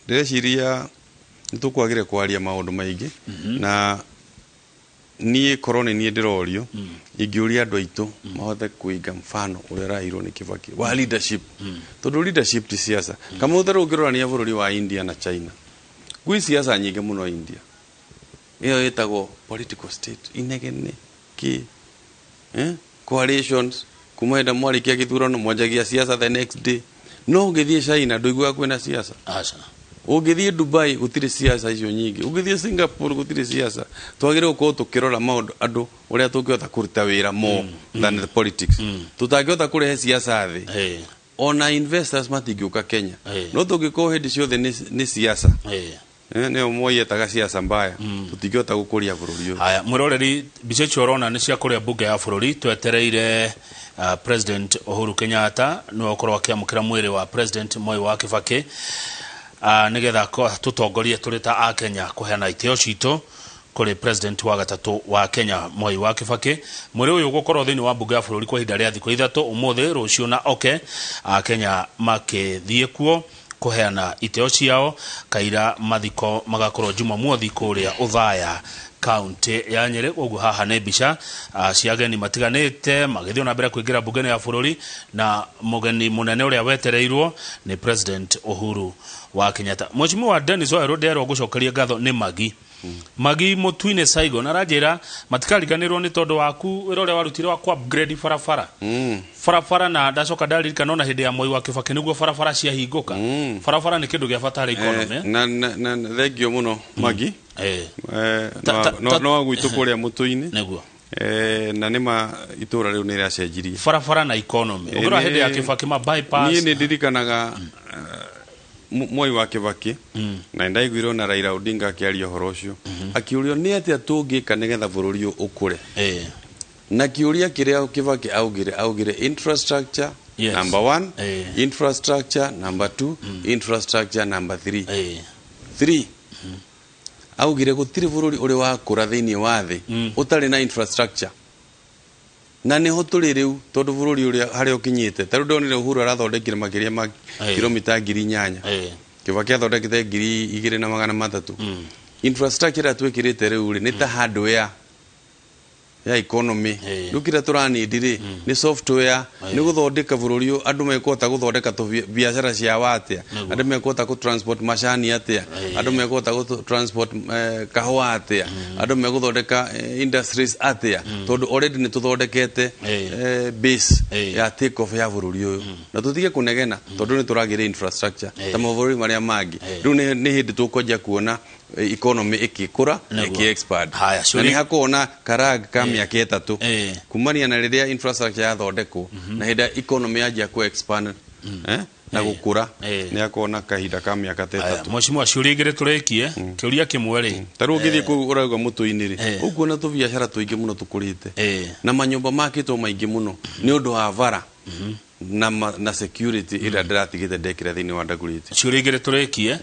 ndĩreciria nĩ tũkwagĩre kwaria maũndũ maingĩ na niĩ korwo nĩ niĩ ndĩrorio ingĩũria andũ aitũ mahote kũiga mfano ũrĩa ũraheirwo nĩ Kibaki wa leadership tondũ leadership ti siasa kama ũtarĩ ũngĩrorania bũrũri wa India na China gwĩ siasa nyingĩ mũno India ĩyo ĩtagwo political state inegene kĩ coalitions kuma hĩndĩ mwarĩkia gĩthurano mwanjagia siasa the next day no ũngĩthiĩ China ndũiguaga kwĩna siasa ũngĩthiĩ Dubai gũtirĩ siasa icio nyingĩ ũngĩthiĩ Singapore gũtirĩ siasa twagĩrĩirwo gũkorwo tũkĩrora maũndũ andũ ũrĩa tũngĩhota kũruta wĩra more than the politics tũtangĩhota kũrehe siasa thĩ ona investors matingĩũka Kenya no tũngĩkorwo hĩndĩ ciothe nĩ siasa nĩyo Moi etaga siasa mbaya tũtingĩhota gũkũria bũrũri ũyũ. Haya mwĩroreri mbica icio ũrona nĩ cia kũrĩa mbunge ya bũrũri twetereire President Uhuru Kenyatta nĩwe ũkorwo akĩamũkĩra mwĩrĩ wa President Moi wa Kibaki nĩgetha tũtongorie tũrĩ ta a Kenya kũheana itĩo citũ kũrĩ President wa gatatũ wa Kenya Moi wa Kibaki mwĩrĩ ũyũ ũgũkorwo thĩinĩ wa mbunge ya bũrũri kwa ihinda rĩa thikũ 3 ũmũthĩ rũciũ na oke a Kenya makĩthiĩ kuo kũheana itĩo ciao kaira mathiko magakorwo Jumamothi kũrĩa Othaya kaunti ya Nyeri koguo haha nĩ mbica cia ageni matiganĩte magĩthiĩ na mbere kũingĩra mbunge-inĩ ya bũrũri na mũgeni mũnene ũrĩa wetereirwo nĩ President Uhuru wa Kenyatta. Mheshimiwa Dennis Waweru nderwo gũcokeria ngatho nĩ Magi Magi Mũtwine Saigon aranjĩra matikariganĩrwo nĩ tondũ waku wĩra ũrĩa warutire wa ku upgrade barabara barabara na ndacoka ndaririkana ona hĩndĩ ya Moi wa Kibaki nĩguo barabara ciahingũka barabara nĩ kĩndũ gĩa bata harĩ economy na thengio mũno Magi no gwitũ kũrĩa Mũtũinĩ nĩguo na nĩma itũra rĩu nĩ rĩacenjirie barabara na economy ũngĩrora hĩndĩ ya Kibaki ma bypass niĩ nĩ ndirikanaga Mwai wa Kibaki na ndaiguire ona Raila Odinga akĩaria ũhoro ũcio, akĩũrio nĩ atĩa tũngĩka nĩgetha bũrũri ũyũ ũkũre. Na kĩũria kĩrĩa Kibaki augire infrastructure number 1, infrastructure number 2, infrastructure number 3. 3 augire gũtirĩ bũrũri ũrĩ wakũra thĩinĩ wa thĩ ũtarĩ na infrastructure. Na nĩho tũrĩ rĩu, tondũ bũrũri ũrĩa harĩa ũkinyĩte, ta rĩu ndonire Uhuru arathondekire makĩria ma kilomita 8,000, Kibaki athondekete 2,300. Infrastructure ĩrĩa twĩkĩrĩte rĩu rĩ nĩ ta hardware ya economy. Rĩu kĩrĩa tũranindi rĩ nĩ software, nĩ gũthondeka bũrũri ũyũ andũ mekũhota gũthondeka biacara ciao atĩa, andũ mekũhota kũ transport macani atĩa, andũ mekũhota gũ transport kahũa atĩa, andũ megũthondeka industries atĩa, tondũ already nĩ tũthondekete base ya take off ya bũrũri ũyũ. Na tũtige kũnegena tondũ nĩ tũragĩra infrastructure ta mabũrũri marĩa mangĩ. Rĩu nĩ hĩndĩ tũkwanjia kuona economy ikikura iki-expand. Na nĩ hakuona karag ka mĩaka 3 kumania na rĩrĩa infrastructure yathondekwo na hĩndĩ economy yanjia ku expand na gũkũra, nĩ hakuona kahinda ka mĩaka 3. Mheshimiwa, ciũria igĩrĩ tũrĩkie, kĩũria kĩmwe rĩ, ta rĩu ũngĩthiĩ kũu ũrauga mũtũ-inĩ rĩ, ũkuona tũbiacara tũingĩ mũno tũkũrĩte na manyũmba makĩtwo maingĩ mũno nĩ ũndũ wa bara na security ĩrĩa ndĩratigĩte ndekĩra thĩinĩ wa Dagoretti. Ciũria igĩrĩ tũrĩkie,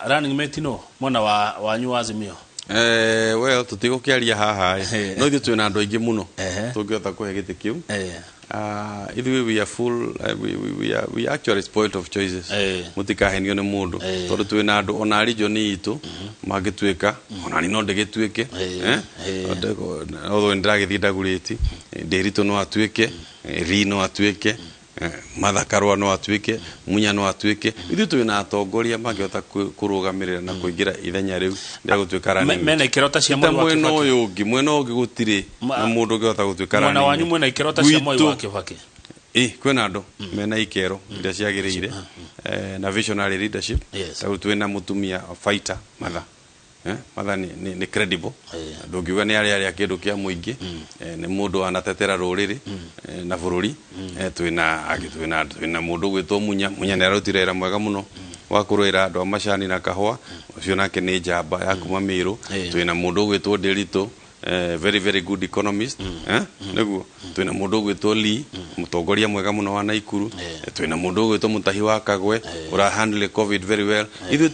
running mate no mwena wa wanyu wa Azimio? Well, tũtigũkĩaria haha no ithuĩ twĩna andũ aingĩ mũno tũngĩhota kũhe gĩtĩ kĩu. Ithuĩ we are full, we are actually spoiled of choices. Mũtikahenio nĩ mũndũ tondũ twĩna andũ ona region itũ mangĩtuĩka, ona ni no ndĩgĩtuĩke, although ndĩragĩthiĩ Dagoretti, Ndĩritũ no atuĩke, Ri no atuĩke, Martha Karua no atuĩke, Munya no atuĩke. Ithuĩ twĩna atongoria mangĩhota kũrũgamĩrĩra na kũingĩra ithenya rĩu rĩa gũtuĩka running. Mena ikĩro ta cia Mwai wa Mwena Kibaki. ũyũ ũngĩ, mwena ũngĩ gũtirĩ na mũndũ ũngĩhota gũtuĩka running. Mwena wanyu mwena ikĩro ta cia Mwai wa Kibaki. Kwĩna andũ mena ikero iria ciagĩrĩire, na visionary leadership. Ta rĩu twĩna mũtumia fighter Martha. Martha nĩ credible. Ndũngiuga nĩ arĩa kĩndũ kĩa mũingĩ, nĩ mũndũ wanatetera rũrĩrĩ na bũrũri. Twĩna mũndũ ũgwĩtwo Munya. Munya nĩ ararutire wĩra mwega mũno wa kũrũĩra andũ a macani na kahũa, ũcio nake nĩ njamba ya kuma Mĩrũ. Twĩna mũndũ ũgwĩtwo Ndĩritũ, very very good economist, nĩguo. Twĩna mũndũ ũgwĩtwo Lee, mũtongoria mwega mũno wa Naikuru. Twĩna mũndũ ũgwĩtwo Mũtahi wa Kagwe, ũra handle COVID very well. Ithuĩ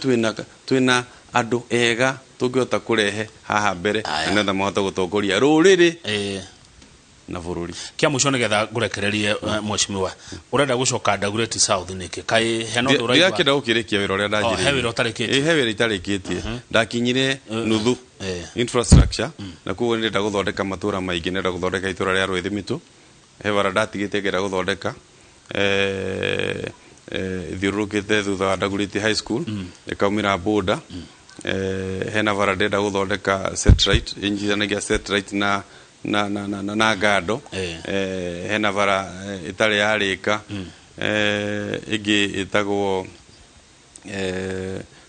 twĩna andũ ega tũngĩhota kũrehe haha mbere na nĩgetha mahote gũtongoria rũrĩrĩ na bũrũri. Kĩa mũico nĩgetha ngũrekererie, mheshimiwa, ũrenda gũcoka Dagoretti South nĩkĩ? Kaĩ hena ũndũ ũraigua? Ndĩrakĩenda gũkĩrĩkia wĩra ũrĩa ndanjĩrĩirie. He wĩra ũtarĩkĩtie? He wĩra itarĩkĩtie. Ndakinyire nuthu infrastructure, na koguo nĩndĩrenda gũthondeka matũra maingĩ, nĩndĩrenda gũthondeka itũra rĩa Rwĩthimitu, he bara ndatigĩte ngĩenda gũthondeka, thiũrũrũkĩte thutha wa Dagoretti High School, ĩkaumĩra border. Hena bara ndĩrenda gũthondeka Setright, ĩnyitithanagia Setright na Ngando. Hena bara ĩtarĩ yarĩka, ĩngĩ ĩtagwo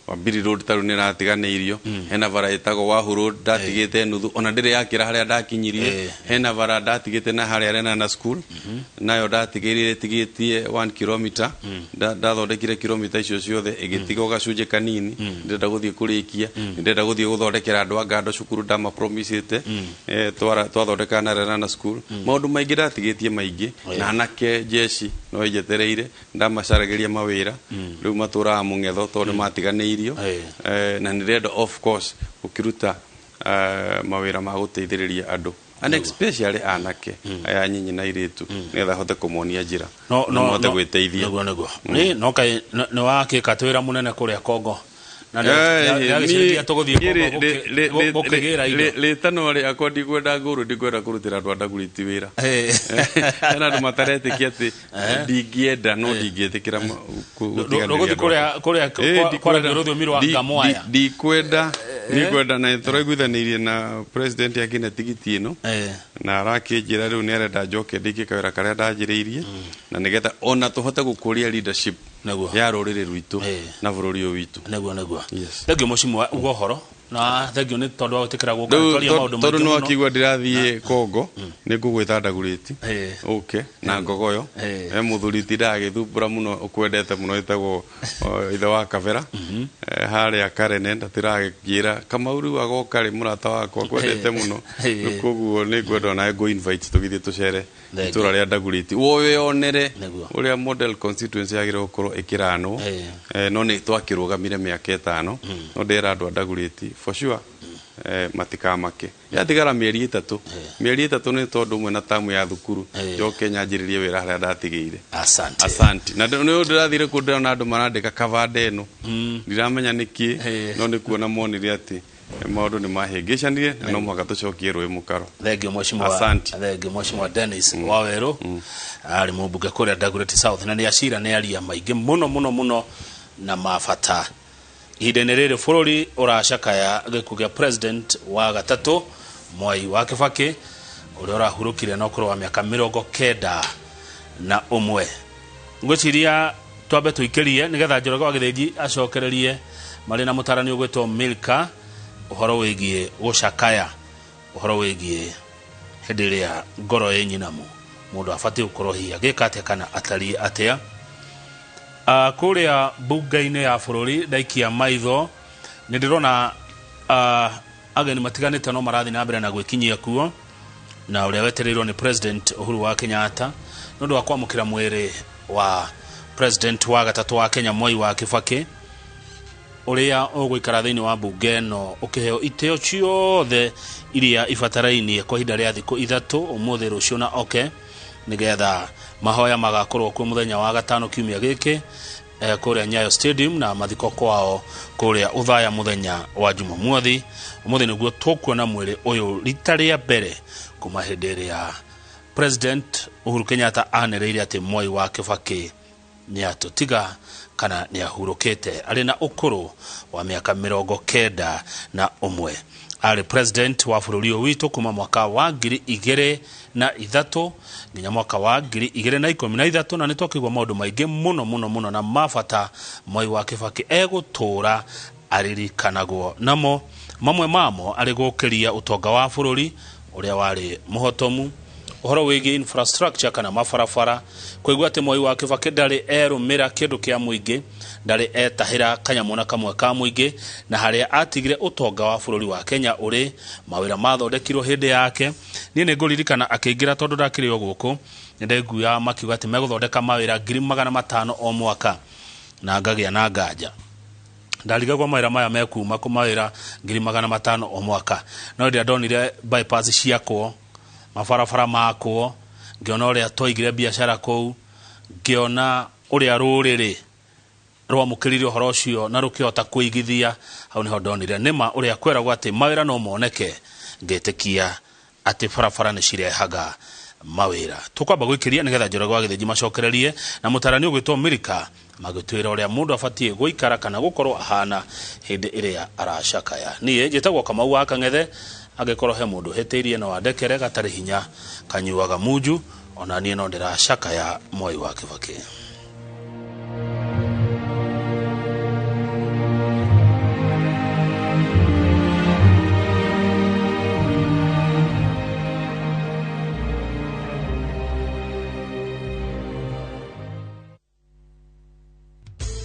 Wambiri Road, tarĩu nĩ ĩratiganĩirio. Hena bara ĩtagwo Wahu Road ndatigĩte nuthu, ona ndĩrĩ yakĩra harĩa ndakinyirie. Hena bara ndatigĩte na harĩa Lenana School, nayo ndatigĩrire ĩtigĩtie 1 kilometer, ndathondekire kilomita icio ciothe ĩgĩtiga gacunjĩ kanini. Ndĩrenda gũthiĩ kũrĩkia, ndĩrenda gũthiĩ gũthondekera andũ a Ngando cukuru ndamapromisĩte, twathondeka na Lenana School. Maũndũ maingĩ ndatigĩtie maingĩ, na anake jeshi no njetereire, ndamacaragĩria mawĩra rĩu matũraga mũng'etho tondũ nĩmatiganĩirio. Na nĩndĩrenda of course gũkĩruta mawĩra ma gũteithĩrĩria andũ, and especially anake aya nyinyi na airĩtu, nĩgetha hote kũmonia njĩra na mahote gwĩteithia. Nĩguo. No kaĩ nĩ wakĩka twĩra mũnene kũrĩa Kongo. Na nĩagĩciria tũgũthiĩ Kongo gũkĩgĩra indo. Rĩtanwa rĩakwa ndikwenda ngũrũ, ndikwenda kũrutĩra andũ a Dagoretti wĩra. Hena andũ mataretĩkia atĩ ndingĩenda, no ndingĩtĩkĩra gũtiganĩria Ndũgũthiĩ andũ kũrĩa kwaragia rũthiomi rwa Ngamwaya. Ndikwenda, na tũraiguithanĩirie na president akĩne tigiti ĩno, na arakĩnjĩra rĩu nĩarenda njoke ndĩkie kawĩra karĩa ndanjĩrĩirie, na nĩgetha ona tũhote gũkũria leadership ya rũrĩrĩ rwitũ na bũrũri ũyũ witũ. Nĩguo. Yes. Thengiũ mheshimiwa, uga ũhoro. Na thengio nĩ tondũ wa gwĩtĩkĩra gũka Rĩu twaria maũndũ tondũ maingĩ nĩ mũno. wakĩigua ndĩrathiĩ Kongo, nĩ ngũgwĩta Ndagurĩti ũke na ngogoyo. He mũthuri tindaga agĩthumbũra mũno, ũkwendete mũno, ĩtagwo ithe wa Kabera harĩa Karene, ndatĩragĩkĩra Kamau rĩu agoka rĩ, mũrata wakwa kwendete mũno. Koguo nĩ ngwenda onawe ngũ invite tũgĩthiĩ tũcere Thengiũ. itũra rĩa Ndagurĩti, weyonere Nĩguo. ũrĩa model constituency yagĩrĩirwo gũkorwo ĩkĩranwo. No nĩ twakĩrũgamire mĩaka 5, no ndĩra andũ a Ndagurĩti for sure matikamake, yatigara mĩeri 3, mĩeri 3 nĩ tondũ ũmwe na tamu ya thukuru, njoke nyanjĩrĩrie wĩra harĩa ndatigĩire. Asante. Asante. Na nĩ ndĩrathire kũ ndĩrona andũ marandĩka kavanda ĩno, ndiramenya nĩkĩ, no nĩ kuona monire atĩ maũndũ nĩ mahĩngĩcanire na no mũhaka tũcokie rũĩ mũkaro. Thengio mheshimiwa. Asante. Thengio mheshimiwa Dennis Waweru, arĩ mũmbunge kũrĩa Dagoretti South, na nĩ acira nĩ aria maingĩ mũno mũno mũno na mabata. Ihinda-inĩ rĩrĩ bũrũri ũracakaya gĩkuũ gĩa president wa gatatũ Mwai wa Kibaki, ũrĩa ũrahurũkire na ũkũrũ wa mĩaka 91. Ngwĩciria twambe tũikĩrie nĩgetha Njoroge wa Gĩthĩnji acokererie marĩ na mũtarani ũgwĩtwo Milka ũhoro wĩgiĩ gũcakaya, ũhoro wĩgiĩ hĩndĩ ĩrĩa ngoro ĩ nyinamu mũndũ abatiĩ gũkorwo hihi agĩka atĩa kana atariĩ atĩa. Kũrĩa mbunge-inĩ ya bũrũri ndaikia maitho nĩ ndĩrona ageni matiganĩte no marathiĩ na mbere na gwĩkinyia kuo, na ũrĩa wetereirwo nĩ President Uhuru wa Kenyatta nĩ ũndũ wa kwamũkĩra mwĩrĩ wa President wa gatatũ wa Kenya Mwai wa Kibaki, ũrĩa ũgũikara thĩinĩ wa mbunge ĩno ũkĩheo itĩo ciothe iria ibatarainie kwa ihinda rĩa thikũ 3, ũmũthĩ, rũciũ na oke, nĩgetha mahoya magakorwo kuo mũthenya wa gatano kiumia gĩkĩ kũrĩa Nyayo Stadium, na mathiko kwao kũrĩa Uthaya mũthenya wa Jumamothi. Ũmũthĩ nĩguo tũkuona mwĩrĩ ũyũ rita rĩa mbere kuma hĩndĩ ĩrĩa President Uhuru Kenyatta anĩrĩire atĩ Mwai wa Kibaki nĩ atũtiga kana nĩ ahurũkĩte arĩ na ũkũrũ wa mĩaka 91. Arĩ president wa bũrũri ũyũ witũ kuma mwaka wa 2003 nginya mwaka wa 2013, na nĩ twakĩigua maũndũ maingĩ mũno mũno mũno na mabata Mwai wa Kibaki egũtũra aririkanagwo namo, mamwe mamo arĩ gũkĩria ũtonga wa bũrũri ũrĩa warĩ mũhotomu, ũhoro wĩgiĩ infrastructure kana mabarabara, kũigua atĩ Mwai wa Kibaki ndarĩ erũmĩra kĩndũ kĩa mũingĩ, ndarĩ etahĩra kanyamũ na kamwe ka mũingĩ, na harĩa atigire ũtonga wa bũrũri wa Kenya ũrĩ mawĩra mathondekirwo hĩndĩ yake. Niĩ nĩ ngũririkana akĩingĩra, tondũ ndakĩrĩ o gũkũ, nĩ ndaiguaga makiuga atĩ megũthondeka mawĩra 500,000 o mwaka, na ngagĩa na nganja, ndarigagwo mawĩra maya mekuma kũ, mawĩra 500,000 o mwaka. No hĩndĩ ĩrĩa ndonire bypass ciakwo, mabarabara makwo, ngĩona ũrĩa twaigire biacara kũu, ngĩona ũrĩa rũrĩrĩ rwamũkĩrire ũhoro ũcio na rũkĩhota kũigithia, hau nĩho ndonire nĩma ũrĩa kweragwo atĩ mawĩra no moneke, ngĩtĩkia atĩ barabara nĩ cirehaga mawĩra. Tũkwamba gwĩkĩria nĩgetha Njoroge wa Gĩthĩnji macokererie na mũtarani ũgwĩtwo Milka magĩtwĩra ũrĩa mũndũ abatiĩ gũikara kana gũkorwo ahana hĩndĩ ĩrĩa aracakaya. Niĩ njĩtagwo Kamau wa Kang'ethe, angĩkorwo he mũndũ hĩtĩirie no andekere, gatarĩ hinya kanyuaga munju, ona niĩ no ndĩracakaya Mwai wa Kibaki.